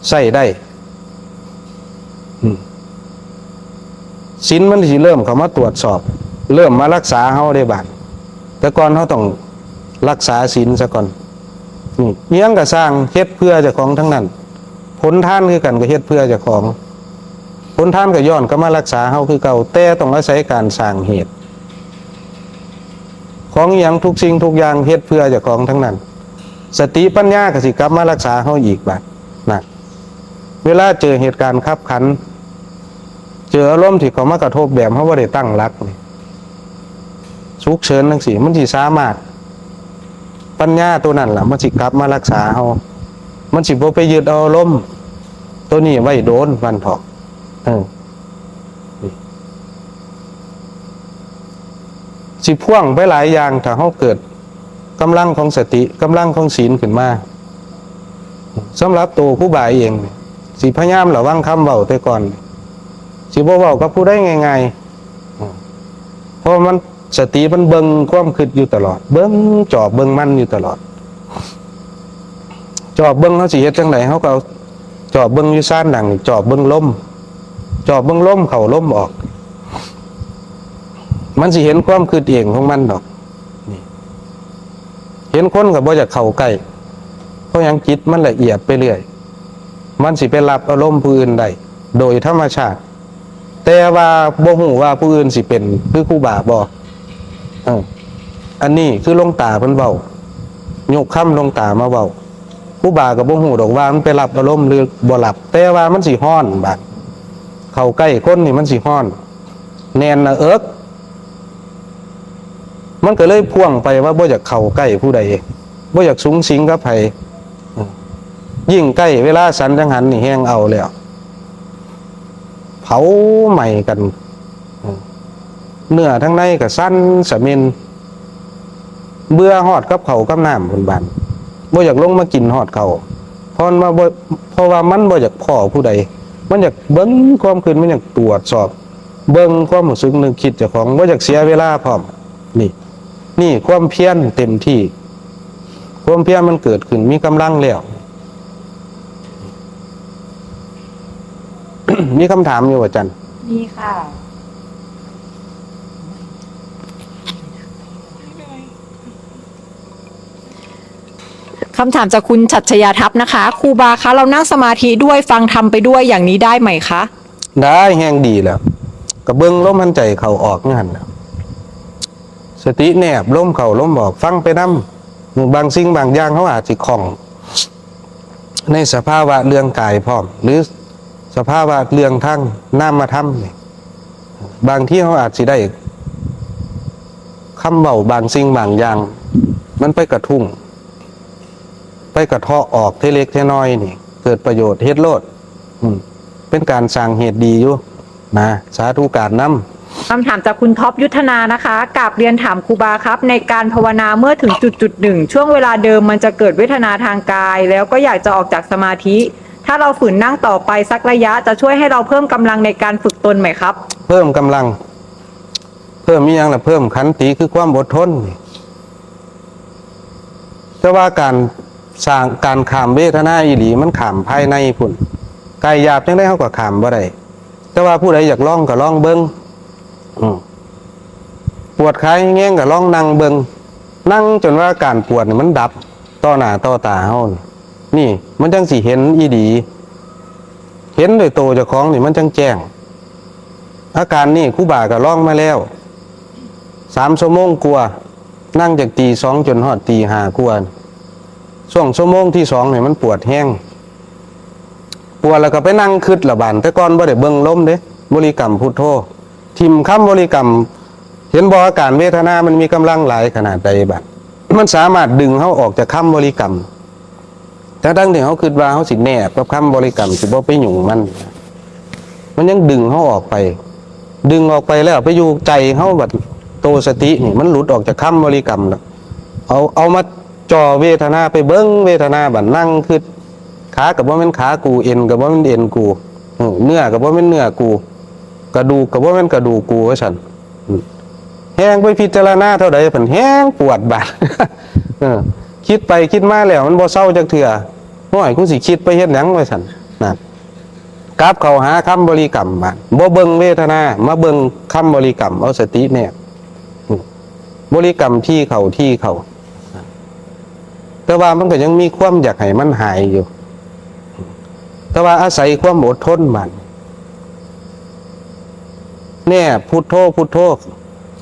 ใช้ได้ อืม ศีลมันสิเริ่มเข้ามาตรวจสอบ เริ่มมารักษาเฮาได้บาด แต่ก่อนเฮาต้องรักษาศีลซะก่อน นี่ อิหยังก็ซ่าง เฮ็ดเพื่อเจ้าของทั้งนั้น ผลทานคือกัน ก็เฮ็ดเพื่อเจ้าของ ผลทานก็ย้อนกลับมารักษาเฮาคือเก่า แต่ต้องอาศัยการสร้างเหตุ ของอิหยังทุกสิ่งทุกอย่างเฮ็ดเพื่อเจ้าของทั้งนั้น สติปัญญาก็สิกลับมารักษาเฮาอีกบาดนะ เวลาเจอเหตุการณ์คับขัน เจออารมณ์ที่เข้ามากระทบแบบเฮาบ่ได้ตั้งหลักนี่ ฉุกเฉินจั่งซี้ มันสิสามารถ ปัญญาตัวนั้นล่ะ มันสิกลับมารักษาเฮา มันสิบ่ไปยึดเอาอารมณ์ตัวนี้ไว้โดน ว่าซั่นเถาะ เออ สิพ่วงไปหลายอย่าง ถ้าเฮาเกิดกำลังของสติ กำลังของศีลขึ้นมา สำหรับตัวครูบาเองนี่ สิพยายามระวังคำเว้าแต่ก่อน สิบ่เว้ากับผู้ใดง่ายๆ เพราะมัน สติมันเบิ่งความคิดอยู่ตลอด เบิ่งจอบเบิ่งมันอยู่ตลอด จอบเบิ่งเฮาสิเฮ็ดจั่งใด เฮาก็เอาจอบเบิ่งอยู่ซานดังนี่ จอบเบิ่งลม จอบเบิ่งลมเข้าลมออก มันสิเห็นความคิดเองของมันดอก นี่ เห็นคนก็บ่อยากเข้าใกล้ เพราะหยัง จิตมันละเอียดไปเรื่อย มันสิไปรับอารมณ์ผู้อื่นได้ โดยธรรมชาติ แต่ว่าบ่ฮู้ว่าผู้อื่นสิเป็นคือครูบาบ่ เออ อันนี้คือหลวงตาเพิ่นเว้า ยกคำหลวงตามาเว้า ครูบาก็บ่ฮู้ดอกว่ามันไปรับอารมณ์หรือบ่รับ แต่ว่ามันสิฮ้อนบาด เข้าใกล้คนนี่มันสิฮ้อน แน่นหน้าอก มันก็เลยพ่วงไปว่าบ่อยากเข้าใกล้ผู้ใด บ่อยากสุงสิงกับไผ ยิ่งใกล้เวลาสันจังหันนี่แฮงเอาแล้ว เผาไหม้กัน เนื้อทั้งในก็สั่นสะเม็น เบื่อฮอดกับข้าวกับน้ำพุ้นบาด บ่อยากลงมากินฮอดข้าว เพราะว่าบ่ เพราะว่ามันบ่อยากพ้อผู้ใด มันอยากเบิ่งความคิด มันอยากตรวจสอบ เบิ่งความรู้สึกนึกคิดเจ้าของ บ่อยากเสียเวลาพร้อม นี่ นี่ความเพียรเต็มที่ ความเพียรมันเกิดขึ้น มีกำลังแล้ว มีคำถามอยู่บ่จัน มีค่ะ คำถามจากคุณฉัตรชยาทัพนะคะ ครูบาคะ เรานั่งสมาธิด้วยฟังธรรมไปด้วยอย่างนี้ได้ไหมคะ ได้ แฮงดีแล้ว ก็เบิ่งลมหายใจเข้าออกอยู่หั่นน่ะ สติแนบลมเข้าลมออก ฟังไปนำ บางสิ่งบางอย่างเฮาอาจสิคล่อง ในสภาวะเรื่องกายพร้อม หรือสภาวะเรื่องทางนามธรรมนี่ บางทีเฮาอาจสิได้คำเว้าบางสิ่งบางอย่าง มันไปกระทุ้ง ไปกระเทาะออกทีเล็กทีน้อยนี่ เกิดประโยชน์ เฮ็ดโลด อืม เป็นการสร้างเหตุดีอยู่นะ สาธุการนำ คำถามจากคุณท็อปยุทธนานะคะ กราบเรียนถามครูบาครับ ในการภาวนาเมื่อถึงจุดจุดหนึ่ง ช่วงเวลาเดิมมันจะเกิดเวทนาทางกาย แล้วก็อยากจะออกจากสมาธิ ถ้าเราฝืนนั่งต่อไปสักระยะ จะช่วยให้เราเพิ่มกำลังในการฝึกตนไหมครับ เพิ่มกำลัง เพิ่มอีหยังล่ะ เพิ่มขันติ คือความอดทน แต่ว่าการสร้าง การข้ามเวทนาอีหลี มันข้ามภายในพุ้น กายหยาบจั่งใดเฮาก็ข้ามบ่ได้ แต่ว่าผู้ใดอยากลองก็ลองเบิ่ง อืม ปวดขาแฮงๆก็ลองนั่งเบิ่ง นั่งจนว่าอาการปวดนี่มันดับต่อหน้าต่อตาเฮานี่ นี่มันจั่งสิเห็นอีหลี เห็นด้วยโตเจ้าของนี่มันจั่งแจ้ง อาการนี่ครูบาก็ลองมาแล้ว สามชั่วโมงกว่า นั่งจากตีสองจนฮอดตีห้ากว่า ช่วงชั่วโมงที่สองนี่มันปวดแฮง ปวดแล้วก็ไปนั่งคิดละบาด แต่ก่อนบ่ได้เบิ่งลมเด้ บริกรรมพุทโธ ถิ่มคำบริกรรม เห็นบ่ อาการเวทนามันมีกำลังหลายขนาดใดบาด มันสามารถดึงเฮาออกจากคำบริกรรม ทั้งๆที่เฮาคิดว่าเฮาสิแนบกับคำบริกรรม สิบ่ไปยุ่งมัน มันยังดึงเฮาออกไป ดึงออกไปแล้วไปอยู่ใจเฮาบัด โตสตินี่มันหลุดออกจากคำบริกรรมแล้ว เอา เอามาจ่อเวทนา ไปเบิ่งเวทนาบัด นั่งคิด ขาก็บ่แม่นขากู เอ็นก็บ่แม่นเอ็นกู เออ เนื้อก็บ่แม่นเนื้อกู กระดูกก็บ่แม่นกระดูกกู ว่าซั่น อืม แฮงไปพิจารณาเท่าใด พันแฮงปวดบาด เออ แข คิดไปคิดมาแล้วมันบ่เซาจักเทื่อ โอ้ย กูสิคิดไปเฮ็ดหยังว่าซั่น นั่น กลับเข้าหาคำบริกรรมบาด บ่เบิ่งเวทนา มาเบิ่งคำบริกรรม เอาสติแนบ อืม บริกรรมทีเข้าทีเข้า แต่ว่ามันก็ยังมีความอยากให้มันหายอยู่ แต่ว่าอาศัยความอดทนบาด แนบพุทโธ พุทโธ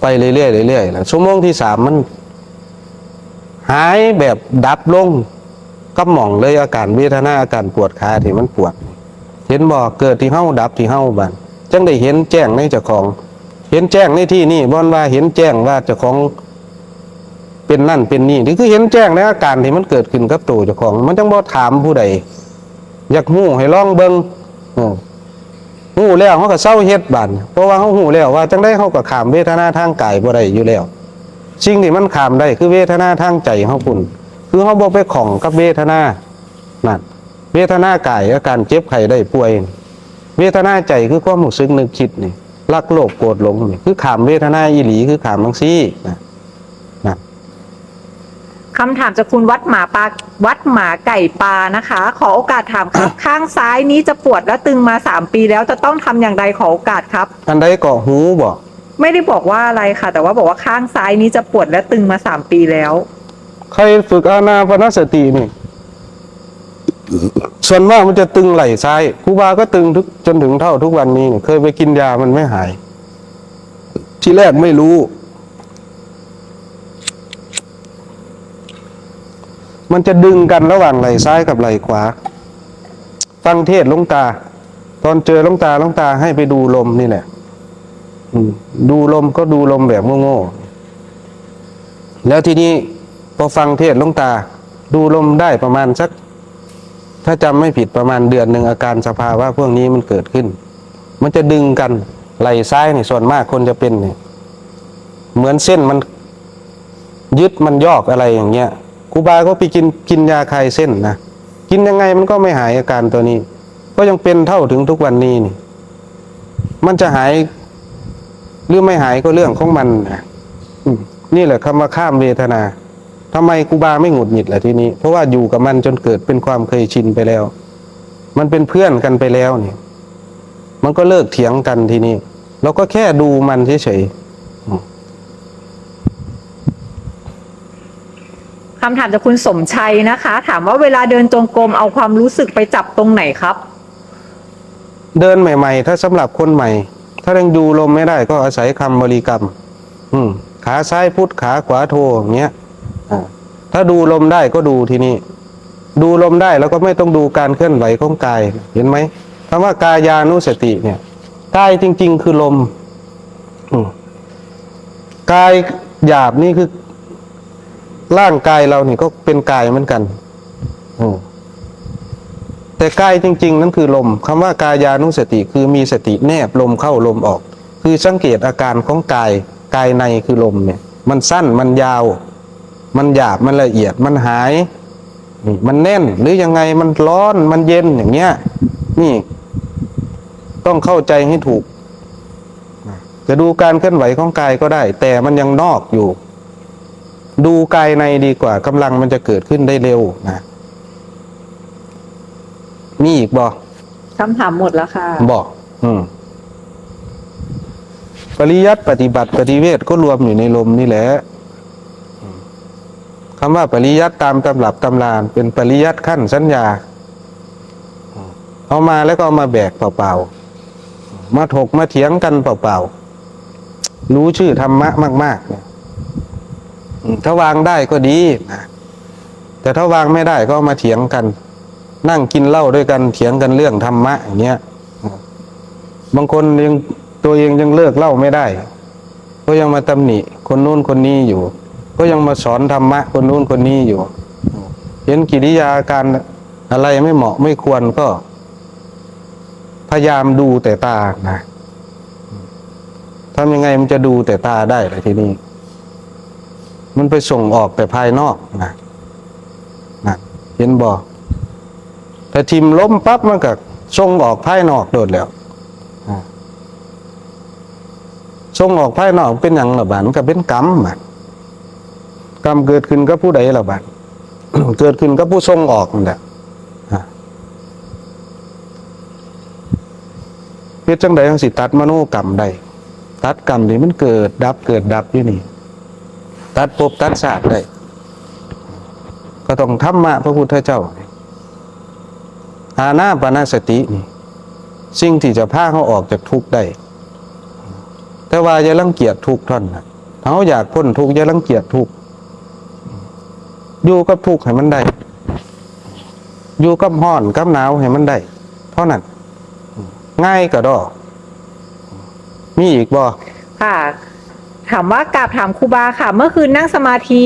ไปเรื่อยๆ เรื่อยๆ แล้ว ชั่วโมงที่สามมัน หายแบบดับลงกับหม่องเลย อาการเวทนา อาการปวดขาที่มันปวด เห็นบ่ เกิดที่เฮา ดับที่เฮาบาด จั่งได้เห็นแจ้งในเจ้าของ เห็นแจ้งในที่นี่ บ่แม่นว่าเห็นแจ้งว่าเจ้าของเป็นนั่นเป็นนี่ นี่คือเห็นแจ้งในอาการที่มันเกิดขึ้นกับตัวเจ้าของ มันจั่งบ่ถามผู้ใด อยากฮู้ให้ลองเบิ่ง เออ ฮู้แล้วเฮาก็เซาเฮ็ดบาด เพราะว่าเฮาฮู้แล้วว่าจั่งใดเฮาก็ข้ามเวทนาทางกายบ่ได้อยู่แล้ว สิ่งที่มันข้ามได้คือเวทนาทางใจเฮาพุ้น คือเฮาบ่ไปข้องกับเวทนา นั่น เวทนากาย อาการเจ็บไข้ได้ป่วย เวทนาใจคือความรู้สึกนึกคิดนี่ รักโลภโกรธหลงนี่ คือข้ามเวทนาอีหลี คือข้ามจั่งซี้นะ นะ คำถามจากคุณวัดหมาปา วัดหมาไก่ปานะคะ ขอโอกาสถามครับ ข้างซ้ายนี้จะปวดและตึงมาสามปีแล้ว จะต้องทำอย่างไร ขอโอกาสครับ อันใดก็ หูบ่ ไม่ได้บอกว่าอะไรค่ะ แต่ว่าบอกว่าข้างซ้ายนี้จะปวดและตึงมาสามปีแล้ว ใครฝึกอานาปานสตินี่ ส่วนมากมันจะตึงไหล่ซ้าย ครูบาก็ตึงทุก จนถึงเท่าทุกวันนี้นี่ เคยไปกินยามันไม่หาย ทีแรกไม่รู้ มันจะดึงกันระหว่างไหล่ซ้ายกับไหล่ขวา ฟังเทศน์หลวงตา ตอนเจอหลวงตา หลวงตาให้ไปดูลมนี่แหละ อืม ดูลมก็ดูลมแบบโง่ๆ แล้วทีนี้พอฟังเทศน์หลวงตา ดูลมได้ประมาณสัก ถ้าจำไม่ผิดประมาณเดือนหนึ่ง อาการสภาวะพวกนี้มันเกิดขึ้น มันจะดึงกัน ไหล่ซ้ายนี่ส่วนมากคนจะเป็นเนี่ย เหมือนเส้นมันยึดมันยอกอะไรอย่างเงี้ย ครูบาก็ไปกิน กินยาคลายเส้นนะ กินยังไงมันก็ไม่หายอาการตัวนี้ ก็ยังเป็นเท่าถึงทุกวันนี้นี่ มันจะหาย หรือไม่หายก็เรื่องของมันนะ อืม นี่แหละคำว่าข้ามเวทนา ทำไมครูบาไม่หงุดหงิดล่ะทีนี้ เพราะว่าอยู่กับมันจนเกิดเป็นความเคยชินไปแล้ว มันเป็นเพื่อนกันไปแล้วเนี่ย มันก็เลิกเถียงกันทีนี้ เราก็แค่ดูมันเฉยๆ อืม คำถามจากคุณสมชัยนะคะ ถามว่าเวลาเดินจงกรมเอาความรู้สึกไปจับตรงไหนครับ เดินใหม่ๆ ถ้าสำหรับคนใหม่ ถ้ายังดูลมไม่ได้ก็อาศัยคำบริกรรม อืม ขาซ้ายพุทขาขวาโธอย่างเงี้ย อ่า ถ้าดูลมได้ก็ดูทีนี้ ดูลมได้แล้วก็ไม่ต้องดูการเคลื่อนไหวของกาย เห็นไหม คำว่ากายานุสติเนี่ย กายจริงๆ คือลม อืม กายหยาบนี่คือ ร่างกายเรานี่ก็เป็นกายเหมือนกัน อืม แต่กายจริงๆ นั่นคือลม คำว่ากายานุสติคือมีสติแนบลมเข้าลมออก คือสังเกตอาการของกาย กายในคือลมเนี่ย มันสั้น มันยาว มันหยาบ มันละเอียด มันหาย นี่ มันแน่น หรือยังไง มันร้อน มันเย็น อย่างเงี้ย นี่ ต้องเข้าใจให้ถูก จะดูการเคลื่อนไหวของกายก็ได้ แต่มันยังนอกอยู่ ดูกายในดีกว่า กำลังมันจะเกิดขึ้นได้เร็วนะ มีอีกบ่ คำถามหมดแล้วค่ะ บอก อืม ปริยัติ ปฏิบัติ ปฏิเวท ก็รวมอยู่ในลมนี่แหละ คำว่าปริยัติตามตำรับตำราเป็นปริยัติขั้นสัญญา เอามาแล้วก็เอามาแบกเปล่าๆ มาถกมาเถียงกันเปล่าๆ รู้ชื่อธรรมะมากๆ เนี่ย อืม ถ้าวางได้ก็ดีนะ แต่ถ้าวางไม่ได้ก็เอามาเถียงกัน นั่งกินเหล้าด้วยกัน เถียงกันเรื่องธรรมะอย่างเงี้ย บางคนยัง ตัวเองยังเลิกเหล้าไม่ได้ ก็ยังมาตำหนิคนนู้นคนนี้อยู่ ก็ยังมาสอนธรรมะคนนู้นคนนี้อยู่ เห็นกิริยาอาการอะไรไม่เหมาะไม่ควรก็ พยายามดูแต่ตานะ ทำยังไงมันจะดูแต่ตาได้ล่ะทีนี้ มันไปส่งออกแต่ภายนอกนะ นะ เห็นบ่ ถ้าทิ่มลมปั๊บมันก็ส่งออกภายนอกโดดแล้ว อ่า ส่งออกภายนอกเป็นหยังล่ะบาด มันก็เป็นกรรมบาด กรรมเกิดขึ้นกับผู้ใดล่ะบาด เกิดขึ้นกับผู้ส่งออกนั่นแหละ อ่ะ เฮ็ดจั่งใดจั่งสิตัดมโนกรรมได้ ตัดกรรมที่มันเกิดดับ เกิดดับอยู่นี่ ตัดภพตัดชาติได้ ก็ต้องธรรมะพระพุทธเจ้า อานาปานสตินี่ สิ่งที่จะพาเราออกจากทุกข์ได้ แต่ว่าอย่ารังเกียจทุกข์เท่านั้นนะ ถ้าเราอยากพ้นทุกข์ อย่ารังเกียจทุกข์ อยู่กับทุกข์ให้มันได้ อยู่กับร้อนกับหนาวให้มันได้ เท่านั้น ง่ายกะด้อ มีอีกบ่ ค่ะ ถามว่ากราบถามครูบาค่ะ เมื่อคืนนั่งสมาธิ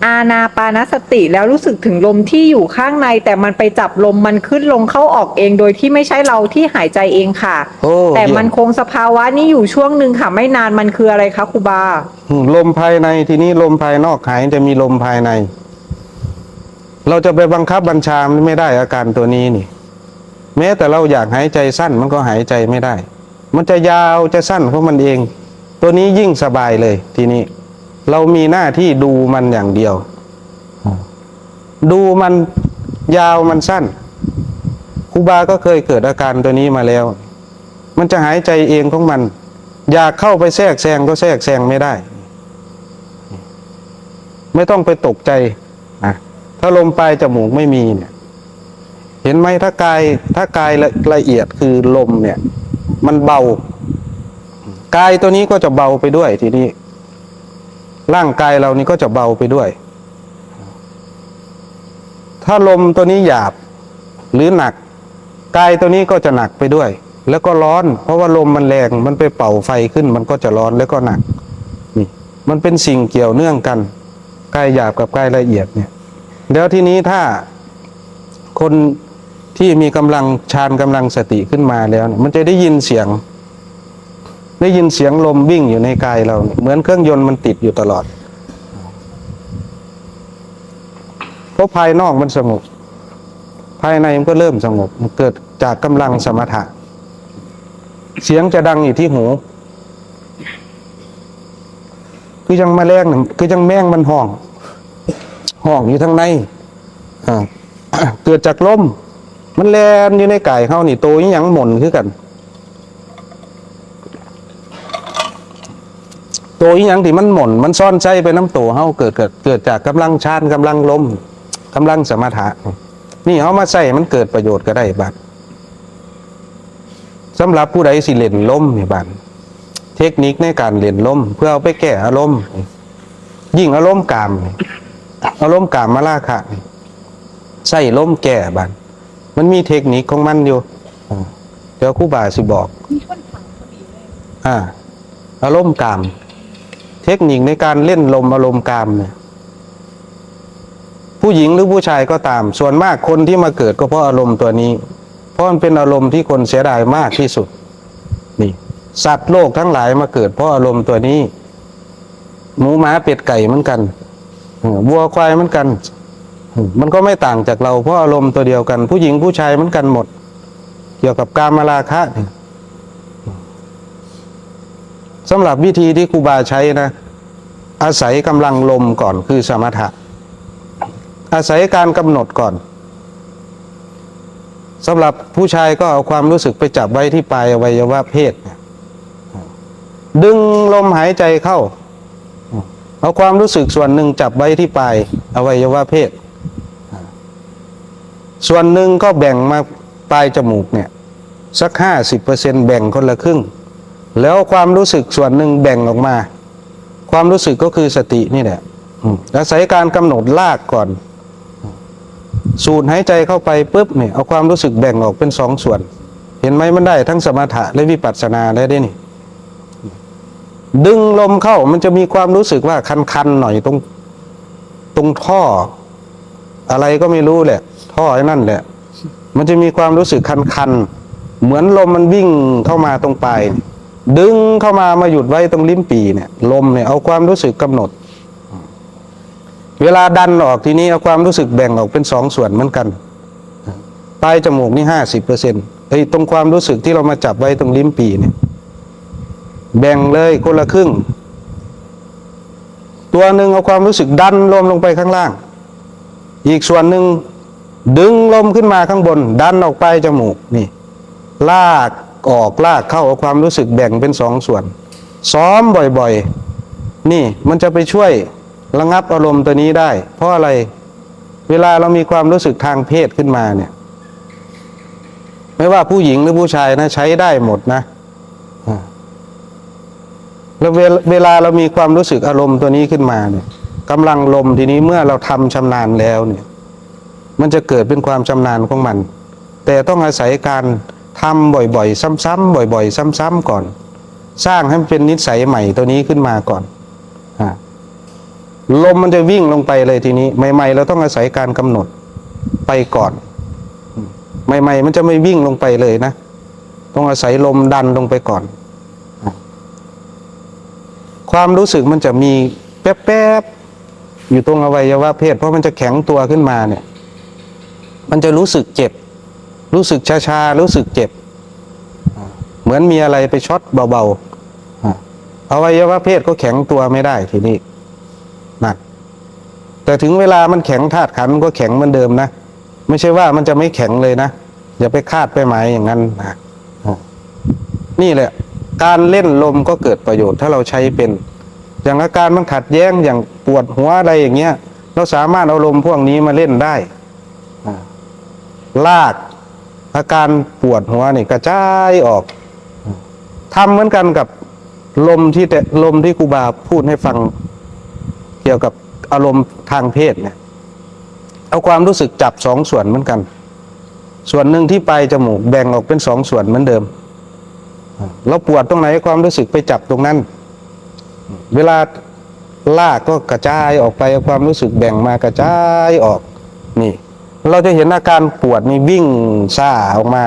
อานาปานสติแล้วรู้สึกถึงลมที่อยู่ข้างใน แต่มันไปจับลมมันขึ้นลงเข้าออกเองโดยที่ไม่ใช่เราที่หายใจเองค่ะ โอ้ แต่ เยี่ยม มันคงสภาวะนี้อยู่ช่วงหนึ่งค่ะ ไม่นานมันคืออะไรคะครูบา อืม ลมภายใน ทีนี้ลมภายนอกหาย จะมีลมภายใน เราจะไปบังคับบัญชามันไม่ได้ อาการตัวนี้นี่ แม้แต่เราอยากหายใจสั้นมันก็หายใจไม่ได้ มันจะยาวจะสั้นของมันเอง ตัวนี้ยิ่งสบายเลย ทีนี้ เรามีหน้าที่ดูมันอย่างเดียว ดูมันยาวมันสั้น ครูบาก็เคยเกิดอาการตัวนี้มาแล้ว มันจะหายใจเองของมัน อยากเข้าไปแทรกแซงก็แทรกแซงไม่ได้ ไม่ต้องไปตกใจนะ ถ้าลมปลายจมูกไม่มีเนี่ย เห็นไหม ถ้ากาย ถ้ากายละ ละเอียดคือลมเนี่ย มันเบา กายตัวนี้ก็จะเบาไปด้วย ทีนี้ ร่างกายเรานี่ก็จะเบาไปด้วย ถ้าลมตัวนี้หยาบหรือหนัก กายตัวนี้ก็จะหนักไปด้วย แล้วก็ร้อน เพราะว่าลมมันแรง มันไปเป่าไฟขึ้น มันก็จะร้อนแล้วก็หนัก นี่ มันเป็นสิ่งเกี่ยวเนื่องกัน กายหยาบกับกายละเอียดเนี่ย แล้วทีนี้ถ้าคนที่มีกำลังฌาน กำลังสติขึ้นมาแล้วเนี่ย มันจะได้ยินเสียง ได้ยินเสียงลมวิ่งอยู่ในกายเราเนี่ย เหมือนเครื่องยนต์มันติดอยู่ตลอด เพราะภายนอกมันสงบ ภายในมันก็เริ่มสงบ มันเกิดจากกำลังสมถะ เสียงจะดังอยู่ที่หู คือยังแมลงน่ะ คือยังแมงมันฮ้อง ฮ้องอยู่ทางใน อ่า เกิดจากลม มันแล่นอยู่ในกายเฮานี่ โตอีหยังหม่นคือกัน โตอีหยังที่มันหม่น มันซ้อนใช้ไปนำโตเฮา เกิด เกิด เกิดจากกำลังฌาน กำลังลม กำลังสมถะ นี่เฮามาใช้มันเกิดประโยชน์ก็ได้บัด สำหรับผู้ใดสิเล่นลมนี่บัด เทคนิคในการเล่นลม เพื่อเอาไปแก้อารมณ์ ยิ่งอารมณ์กาม อารมณ์กามราคะ ใช้ลมแก้บัด มันมีเทคนิคของมันอยู่ อ่า เดี๋ยวครูบาสิบอก มีคนถามพอดีเลย อ่า อารมณ์กาม เทคนิคในการเล่นลมอารมณ์กามเนี่ย ผู้หญิงหรือผู้ชายก็ตาม ส่วนมากคนที่มาเกิดก็เพราะอารมณ์ตัวนี้ เพราะมันเป็นอารมณ์ที่คนเสียดายมากที่สุด นี่ สัตว์โลกทั้งหลายมาเกิดเพราะอารมณ์ตัวนี้ หมูหมาเป็ดไก่เหมือนกัน เออ วัวควายเหมือนกัน เออ มันก็ไม่ต่างจากเรา เพราะอารมณ์ตัวเดียวกัน ผู้หญิงผู้ชายเหมือนกันหมด เกี่ยวกับกามราคะเนี่ย สำหรับวิธีที่ครูบาใช้นะ อาศัยกำลังลมก่อนคือสมถะ อาศัยการกำหนดก่อน สำหรับผู้ชายก็เอาความรู้สึกไปจับไว้ที่ปลายอวัยวะเพศ ดึงลมหายใจเข้า เอาความรู้สึกส่วนหนึ่งจับไว้ที่ปลายอวัยวะเพศ ส่วนหนึ่งก็แบ่งมาปลายจมูกเนี่ย สักห้าสิบเปอร์เซ็นต์ แบ่งคนละครึ่ง แล้วความรู้สึกส่วนหนึ่งแบ่งออกมา ความรู้สึกก็คือสตินี่แหละ อืม อาศัยการกำหนดลากก่อน สูดหายใจเข้าไปปุ๊บเนี่ย เอาความรู้สึกแบ่งออกเป็นสองส่วน เห็นไหม มันได้ทั้งสมถะและวิปัสสนาแล้วเด้นี่ ดึงลมเข้า มันจะมีความรู้สึกว่าคันๆหน่อยตรง ตรงท่อ อะไรก็ไม่รู้แหละ ท่อไอ้นั่นแหละ มันจะมีความรู้สึกคันๆ เหมือนลมมันวิ่งเข้ามาตรงปลาย ดึงเข้ามา มาหยุดไว้ตรงลิ้นปี่เนี่ย ลมเนี่ย เอาความรู้สึกกำหนด เวลาดันออกทีนี้ เอาความรู้สึกแบ่งออกเป็นสองส่วนเหมือนกัน ปลายจมูกนี่ห้าสิบเปอร์เซ็นต์ ไอ้ตรงความรู้สึกที่เรามาจับไว้ตรงลิ้นปี่เนี่ย แบ่งเลยคนละครึ่ง ตัวหนึ่งเอาความรู้สึกดันลมลงไปข้างล่าง อีกส่วนหนึ่งดึงลมขึ้นมาข้างบน ดันออกปลายจมูก นี่ ลากออกลากเข้า เอาความรู้สึกแบ่งเป็นสองส่วน ซ้อมบ่อยๆ นี่มันจะไปช่วยระงับอารมณ์ตัวนี้ได้ เพราะอะไร เวลาเรามีความรู้สึกทางเพศขึ้นมาเนี่ย ไม่ว่าผู้หญิงหรือผู้ชายนะ ใช้ได้หมดนะ อ่า แล้วเวล- เวลาเรามีความรู้สึกอารมณ์ตัวนี้ขึ้นมาเนี่ย กำลังลมทีนี้เมื่อเราทำชำนาญแล้วเนี่ย มันจะเกิดเป็นความชำนาญของมัน แต่ต้องอาศัยการทำบ่อยๆ ซ้ำๆ บ่อยๆ ซ้ำๆ ก่อน สร้างให้มันเป็นนิสัยใหม่ตัวนี้ขึ้นมาก่อน อ่า ลมมันจะวิ่งลงไปเลยทีนี้ ใหม่ๆ เราต้องอาศัยการกำหนดไปก่อน ใหม่ๆ มันจะไม่วิ่งลงไปเลยนะ ต้องอาศัยลมดันลงไปก่อน ความรู้สึกมันจะมีแป๊บๆ อยู่ตรงอวัยวะเพศ เพราะมันจะแข็งตัวขึ้นมาเนี่ย มันจะรู้สึกเจ็บ รู้สึกชาๆ รู้สึกเจ็บ เหมือนมีอะไรไปช็อตเบาๆ อวัยวะเพศก็แข็งตัวไม่ได้ทีนี้นะ แต่ถึงเวลามันแข็ง ธาตุขันธ์มันก็แข็งเหมือนเดิมนะ ไม่ใช่ว่ามันจะไม่แข็งเลยนะ อย่าไปคาดไปหมายอย่างนั้นนะ นี่แหละ การเล่นลมก็เกิดประโยชน์ถ้าเราใช้เป็น อย่างอาการมันขัดแย้ง อย่างปวดหัวอะไรอย่างเงี้ย เราสามารถเอาลมพวกนี้มาเล่นได้ อ่า ลากอาการปวดหัวนี่กระจายออก ทำเหมือนกันกับลมที่แต่- ลมที่ครูบาพูดให้ฟัง เกี่ยวกับอารมณ์ทางเพศเนี่ย เอาความรู้สึกจับสองส่วนเหมือนกัน ส่วนหนึ่งที่ปลายจมูกแบ่งออกเป็นสองส่วนเหมือนเดิม เราปวดตรงไหน ความรู้สึกไปจับตรงนั้น เวลาลากก็กระจายออกไป เอาความรู้สึกแบ่งมากระจายออก นี่ เราจะเห็นอาการปวดนี่วิ่งซ่าออกมา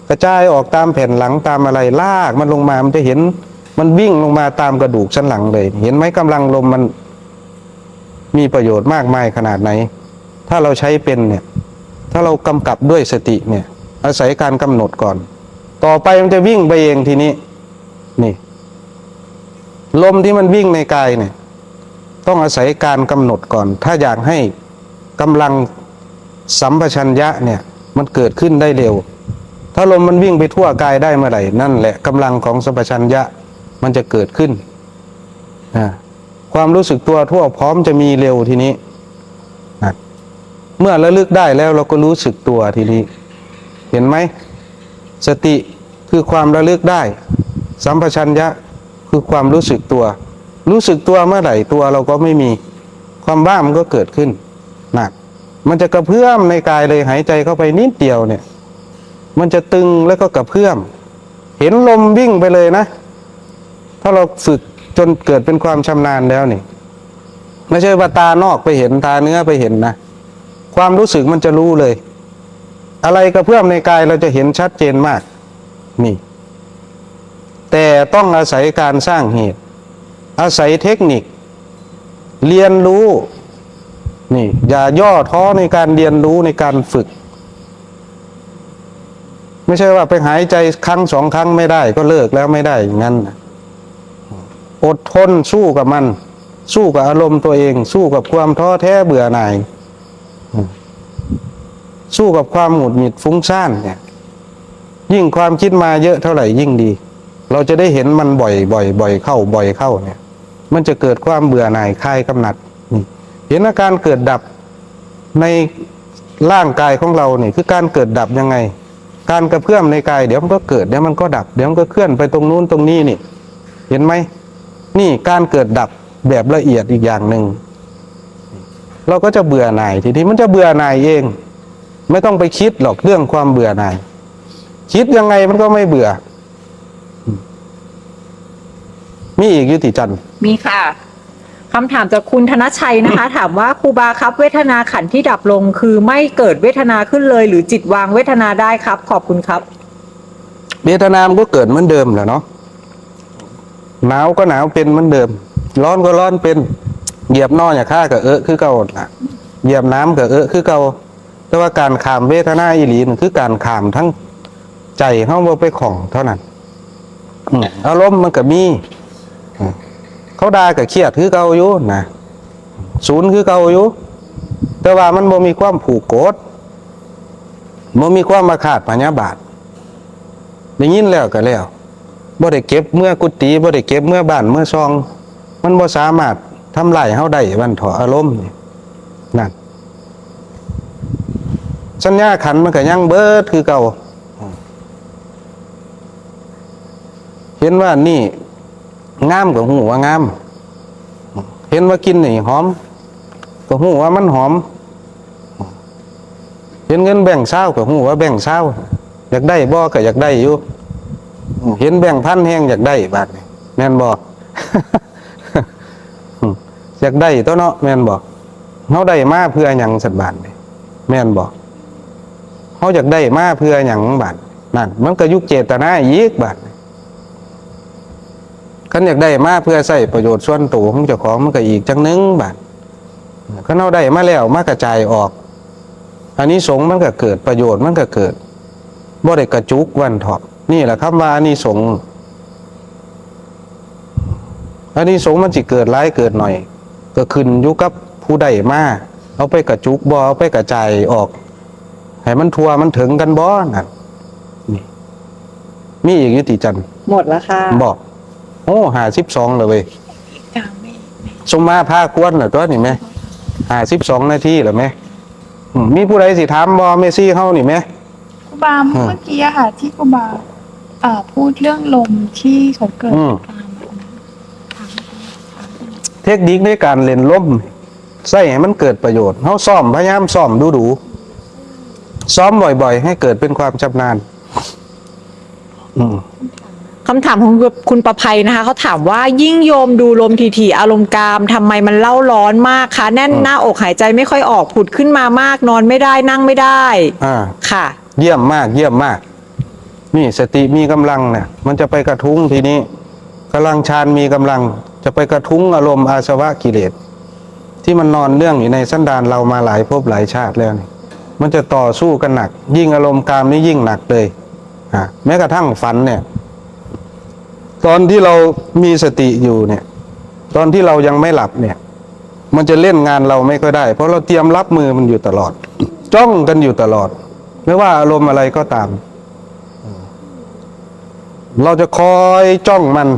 กระจายออกตามแผ่นหลังตามอะไร ลากมันลงมา มันจะเห็นมันวิ่งลงมาตามกระดูกสันหลังเลย เห็นไหม กำลังลมมันมีประโยชน์มากมายขนาดไหน ถ้าเราใช้เป็นเนี่ย ถ้าเรากำกับด้วยสติเนี่ย อาศัยการกำหนดก่อน ต่อไปมันจะวิ่งไปเองทีนี้ นี่ ลมที่มันวิ่งในกายเนี่ย ต้องอาศัยการกำหนดก่อน ถ้าอยากให้กำลังสัมปชัญญะเนี่ย มันเกิดขึ้นได้เร็ว ถ้าลมมันวิ่งไปทั่วกายได้เมื่อไหร่ นั่นแหละกำลังของสัมปชัญญะมันจะเกิดขึ้น อ่า ความรู้สึกตัวทั่วพร้อมจะมีเร็วทีนี้ นะ เมื่อระลึกได้แล้วเราก็รู้สึกตัวทีนี้ เห็นไหม สติคือความระลึกได้ สัมปชัญญะคือความรู้สึกตัว รู้สึกตัวเมื่อไหร่ ตัวเราก็ไม่มี ความว่างมันก็เกิดขึ้น นะ มันจะกระเพื่อมในกายเลย หายใจเข้าไปนิดเดียวเนี่ย มันจะตึงแล้วก็กระเพื่อม เห็นลมวิ่งไปเลยนะ ถ้าเราฝึกจนเกิดเป็นความชำนาญแล้วนี่ ไม่ใช่ว่าตานอกไปเห็น ตาเนื้อไปเห็นนะ ความรู้สึกมันจะรู้เลย อะไรกระเพื่อมในกายเราจะเห็นชัดเจนมาก นี่ แต่ต้องอาศัยการสร้างเหตุ อาศัยเทคนิค เรียนรู้ นี่ อย่าย่อท้อในการเรียนรู้ ในการฝึก ไม่ใช่ว่าไปหายใจครั้งสองครั้งไม่ได้ก็เลิกแล้ว ไม่ได้อย่างนั้นนะ อดทนสู้กับมัน สู้กับอารมณ์ตัวเอง สู้กับความท้อแท้เบื่อหน่าย สู้กับความหงุดหงิดฟุ้งซ่านเนี่ย ยิ่งความคิดมาเยอะเท่าไหร่ยิ่งดี เราจะได้เห็นมันบ่อยๆ บ่อยเข้า บ่อยเข้าเนี่ย มันจะเกิดความเบื่อหน่ายคลายกำหนัด นี่ เห็นอาการเกิดดับในร่างกายของเราเนี่ย คือการเกิดดับยังไง การกระเพื่อมในกาย เดี๋ยวมันก็เกิด เดี๋ยวมันก็ดับ เดี๋ยวมันก็เคลื่อนไปตรงนู้นตรงนี้นี่ เห็นไหม นี่การเกิดดับแบบละเอียดอีกอย่างหนึ่ง เราก็จะเบื่อหน่าย ทีนี้มันจะเบื่อหน่ายเอง ไม่ต้องไปคิดหรอกเรื่องความเบื่อหน่าย คิดยังไงมันก็ไม่เบื่อ มีอีกอยู่ติจัน มีค่ะ คำถามจากคุณธนชัยนะคะ ถามว่า ครูบาครับ เวทนาขันธ์ที่ดับลงคือไม่เกิดเวทนาขึ้นเลย หรือจิตวางเวทนาได้ครับ ขอบคุณครับ เวทนามันก็เกิดเหมือนเดิมแหละเนาะ หนาวก็หนาวเป็นเหมือนเดิม ร้อนก็ร้อนเป็น เหยียบนอหญ้าคาก็เอะคือเก่าล่ะ เหยียบน้ำก็เอะคือเก่า แต่ว่าการข้ามเวทนาอีหลีนั่นคือการข้ามทั้งใจเฮาบ่ไปข้องเท่านั้น อืม อารมณ์มันก็มี อืม เขาด่าก็เครียดคือเก่าอยู่นะ ศูนย์คือเก่าอยู่ แต่ว่ามันบ่มีความผูกโกรธ บ่มีความอาฆาตพยาบาท ได้ยินแล้วก็แล้ว บ่ได้เก็บเมือกุฏิ บ่ได้เก็บเมือบ้านเมือซอง มันบ่สามารถทำลายเฮาได้ วันเถาะอารมณ์นี่ นั่น สัญญาขันธ์มันก็ยังเบิดคือเก่า เห็นว่านี่งามก็ฮู้ว่างาม เห็นว่ากลิ่นนี่หอม ก็ฮู้ว่ามันหอม เห็นเงินแบงก์ซาวก็ฮู้ว่าแบงก์ซาว อยากได้บ่ก็อยากได้อยู่ เห็นแบงก์พันแฮงอยากได้บาดนี้ แม่นบ่ อยากได้ตั๊วเนาะ แม่นบ่ เฮาได้มาเพื่อหยังซั่นบาดนี้ แม่นบ่ เฮาอยากได้มาเพื่อหยังบาด นั่น มันก็อยู่เจตนาอีกบาด คันอยากได้มาเพื่อใช้ประโยชน์ส่วนตัวของเจ้าของ มันก็อีกจั่งหนึ่งบาด คันเฮาได้มาแล้ว มากระจายออก อานิสงส์มันก็เกิด ประโยชน์มันก็เกิด บ่ได้กระจุก วันเถาะ นี่แหละคำว่าอานิสงส์ อานิสงส์มันสิเกิดหลายเกิดหน่อย ก็ขึ้นอยู่กับผู้ได้มา เอาไปกระจุกบ่ เอาไปกระจายออก ให้มันทั่วมันถึงกันบ่ นั่น นี่ มีอีกอยู่ติจัน หมดแล้วค่ะ บอก โอ้ ห้าสิบสองแล้วเว้ย สมมาพาควรเหรอตัวนี่แม่ ห้าสิบสองนาทีแล้วแม่ อืม มีผู้ใดสิถามบ่ แม่ชีเฮานี่แม่ ครูบา อืม เมื่อกี้อะค่ะ ที่ครูบา เอ่อ พูดเรื่องลมที่เขาเกิด อืม ตาม เทคนิคในการเล่นลม ใช้ให้มันเกิดประโยชน์ เฮาซ้อม พยายามซ้อมดูๆ ซ้อมบ่อยๆ ให้เกิดเป็นความชำนาญ อืม คำถามของคุณประภัยนะคะ เขาถามว่า ยิ่งโยมดูลมถี่ๆ อารมณ์กาม ทำไมมันเร่าร้อนมากคะ แน่น อืม หน้าอก หายใจไม่ค่อยออก ผุดขึ้นมามาก นอนไม่ได้ นั่งไม่ได้ อ่า ค่ะ เยี่ยมมาก เยี่ยมมาก นี่สติมีกำลังเนี่ย มันจะไปกระทุ้งทีนี้ กำลังฌานมีกำลัง จะไปกระทุ้งอารมณ์อาสวะกิเลส ที่มันนอนเนื่องอยู่ในสันดานเรามาหลายภพหลายชาติแล้วนี่ มันจะต่อสู้กันหนัก ยิ่งอารมณ์กามนี่ยิ่งหนักเลย อ่ะ แม้กระทั่งฝันเนี่ย ตอนที่เรามีสติอยู่เนี่ย ตอนที่เรายังไม่หลับเนี่ย มันจะเล่นงานเราไม่ค่อยได้ เพราะเราเตรียมรับมือมันอยู่ตลอด จ้องกันอยู่ตลอด ไม่ว่าอารมณ์อะไรก็ตาม เราจะคอยจ้องมัน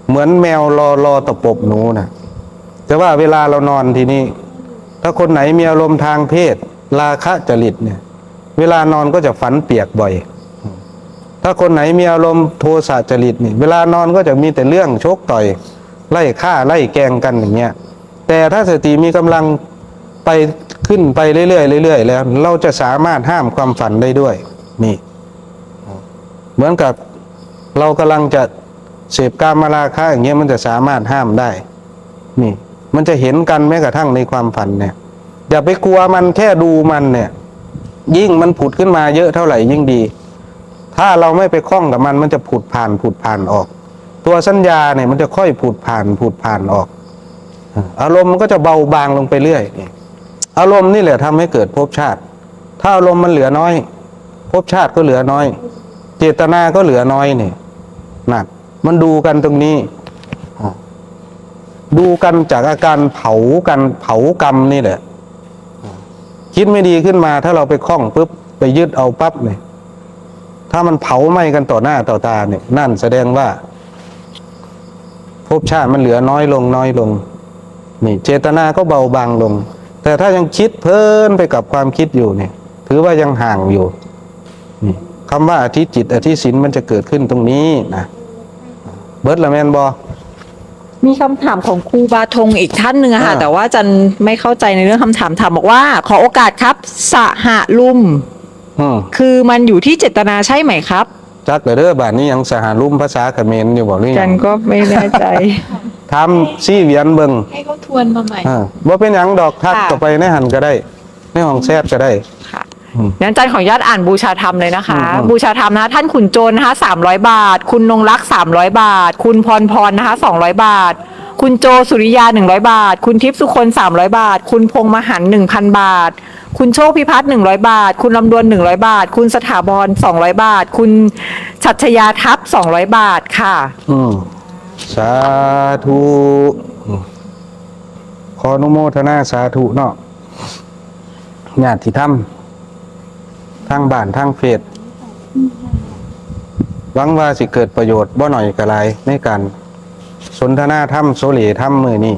เหมือนแมวรอ รอตะปบหนูนะ แต่ว่าเวลาเรานอนทีนี้ ถ้าคนไหนมีอารมณ์ทางเพศ ราคะจริตเนี่ย เวลานอนก็จะฝันเปียกบ่อย ถ้าคนไหนมีอารมณ์โทสะจริตนี่ เวลานอนก็จะมีแต่เรื่องชกต่อย ไล่ฆ่าไล่แกล้งกันอย่างเงี้ย แต่ถ้าสติมีกำลังไปขึ้นไปเรื่อยๆเรื่อยๆแล้ว เราจะสามารถห้ามความฝันได้ด้วย นี่ เหมือนกับเรากำลังจะเสพกามราคะอย่างเงี้ย มันจะสามารถห้ามได้ นี่ มันจะเห็นกันแม้กระทั่งในความฝันเนี่ย อย่าไปกลัวมัน แค่ดูมันเนี่ย ยิ่งมันผุดขึ้นมาเยอะเท่าไหร่ยิ่งดี ถ้าเราไม่ไปคล้องกับมัน มันจะผุดผ่านผุดผ่านออก ตัวสัญญาเนี่ยมันจะค่อยผุดผ่านผุดผ่านออก อารมณ์มันก็จะเบาบางลงไปเรื่อย อารมณ์นี่แหละทำให้เกิดภพชาติ ถ้าอารมณ์มันเหลือน้อย ภพชาติก็เหลือน้อย เจตนาก็เหลือน้อยนี่ นั่น มันดูกันตรงนี้ อ่ะ ดูกันจากอาการเผากัน เผากรรมนี่แหละ คิดไม่ดีขึ้นมา ถ้าเราไปคล้องปุ๊บ ไปยึดเอาปั๊บเนี่ย ถ้ามันเผาไหม้กันต่อหน้าต่อตาเนี่ย นั่นแสดงว่า ภพชาติมันเหลือน้อยลง น้อยลง นี่ เจตนาก็เบาบางลง แต่ถ้ายังคิดเพลินไปกับความคิดอยู่เนี่ย ถือว่ายังห่างอยู่ นี่ คำว่าอธิจิต อธิศีล มันจะเกิดขึ้นตรงนี้นะ เบิดละแม่นบ่ มีคำถามของครูบาทงอีกท่านหนึ่งอะค่ะ อ่า แต่ว่าจันไม่เข้าใจในเรื่องคำถาม ถามบอกว่า ขอโอกาสครับ สหลุม อืม คือมันอยู่ที่เจตนาใช่ไหมครับ จักเด้อ บาดนี้ยังสหลุมภาษาเขมรอยู่บ่หรือหยัง จันก็ไม่แน่ใจ ถามซี่เหวียนเบิ่ง ให้เขาทวนมาใหม่ อ่า บ่เป็นหยังดอก ทัก ค่ะ เข้าไปในหันก็ได้ ในห้องแชทก็ได้ ค่ะ อืม งั้นจันขออนุญาตอ่านบูชาธรรมเลยนะคะ อืม อืม บูชาธรรมนะคะ ท่านขุนโจรนะคะ สามร้อยบาท คุณนงรักษ์ สามร้อยบาท คุณพรพรนะคะ สองร้อยบาท คุณโจสุริยา หนึ่งร้อยบาท คุณทิพย์สุคน สามร้อยบาท คุณพงษ์มหันต์ หนึ่งพันบาท คุณโชคพิพัฒน์ หนึ่งร้อยบาท คุณลำดวน หนึ่งร้อยบาท คุณสถาพร สองร้อยบาท คุณชัชยาทัพ สองร้อยบาทค่ะ อืม สาธุ อืม ขออนุโมทนาสาธุเนาะ ญาติธรรม ทางบ้านทางเฟซ หวังว่าสิเกิดประโยชน์บ่น้อยก็หลายในการสนทนาธรรมโสเลธรรมมื้อนี้